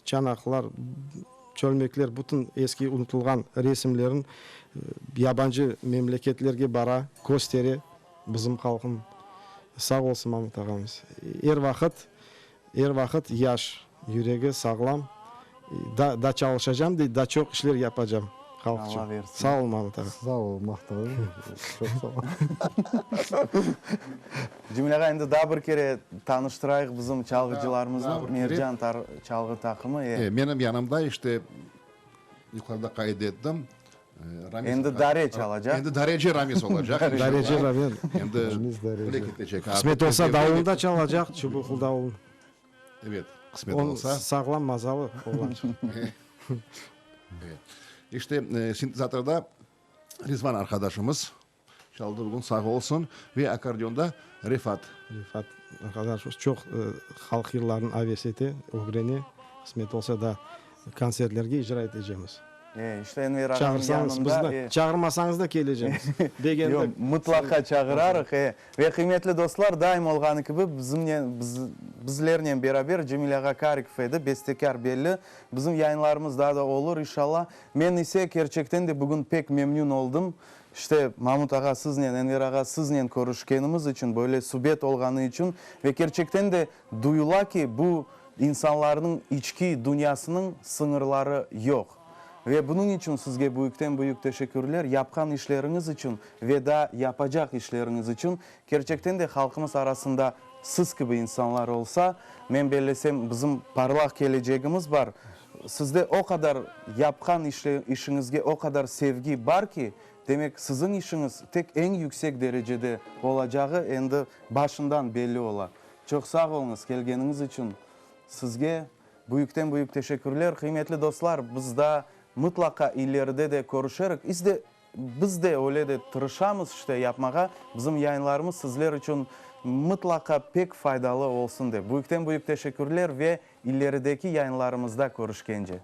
çanaqlar, çölmekler, bütün eski unutılğan resimlerin yabancı memleketlerge bara, köstere bizim halqın. Sağ olsun Mamut ağamız. Er vaqıt, er vaqıt yaş, yüregi sağlam. Da, da çalışacam dey, da çoq işler yapacam halq içün. Alla versin. Sağ ol, Mamut ağa. Sağ ol, maqtadım. Çoq sağ ol. Cemil ağa, endi daa bir kere tanıştırayıq bizim çalğıcılarımıznı. Daa bir kere. Mercan tar çalğı taqımı, e. E, menim yanımda işte, yuqarıda qayd ettim, Ramiz Endi dare çalacaq. Endi dareci Ramiz olacaq. Dareci Ramiz. Endi Ramiz dareci. öyle ketecek. Qısmet olsa davulnı da çalacaq, çubuqlı davulnı. Evet, qısmet Onıñ olsa. sağlam mazalı oğlançıq. Evet. İşte, sintezatorda Rizvan arqadaşımız çaldı bugün, sağ olsun, ve akkordeonda Refat. Refat arqadaşımız çoq halq yırlarını aves ete, ögrene. Qısmet olsa da kontsertlerge icra etecemiz. E, işte Enver ağanıñ Çağırsañız yanında, bizni, e. çağırmasañız da kelecemiz. Begendik. Yoq, mıtlaqa çağırarıq, e. Ve qıymetli dostlar, daim olğanı kibi, bizimnen, biz, bizlernen beraber Cemil ağa Karikov edi, bestekâr belli. Bizim yayınlarımız daa da olur, inşallah. Men ise, kerçekten de, bugün pek memnün oldım. İşte, Mamut ağa, siznen, Enver ağa, siznen körüşkenimiz içün, böyle subet olğanı içün ve kerçekten de duyula ki, bu insanlarnıñ içki dünyasınıñ sıñırları yoq. Ve bunıñ içün sizge büyükten-büyük teşekkürler, yapqan işleriñiz içün ve daa yapacaq işleriñiz içün. Kerçekten de halqımız arasında siz kibi insanlar olsa, men bellesem, bizim parlaq kelecegimiz bar. Sizde o qadar yapqan işiñizge o qadar sevgi bar ki, demek, siziñ işiñiz tek eñ yüksek derecede olacağı endi başından belli ola. Çoq sağ oluñız kelgeniñiz içün. Sizge büyükten-büyük teşekkürler. Qıymetli dostlar, biz daa mıtlaqa ileride de körüşerik. Biz de öyle de tırışamız işte yapmağa, bizim yayınlarımız sizler içün mıtlaqa pek faydalı olsun dep. Büyükten büyük teşekkürler ve ilerideki yayınlarımızda körüşkence.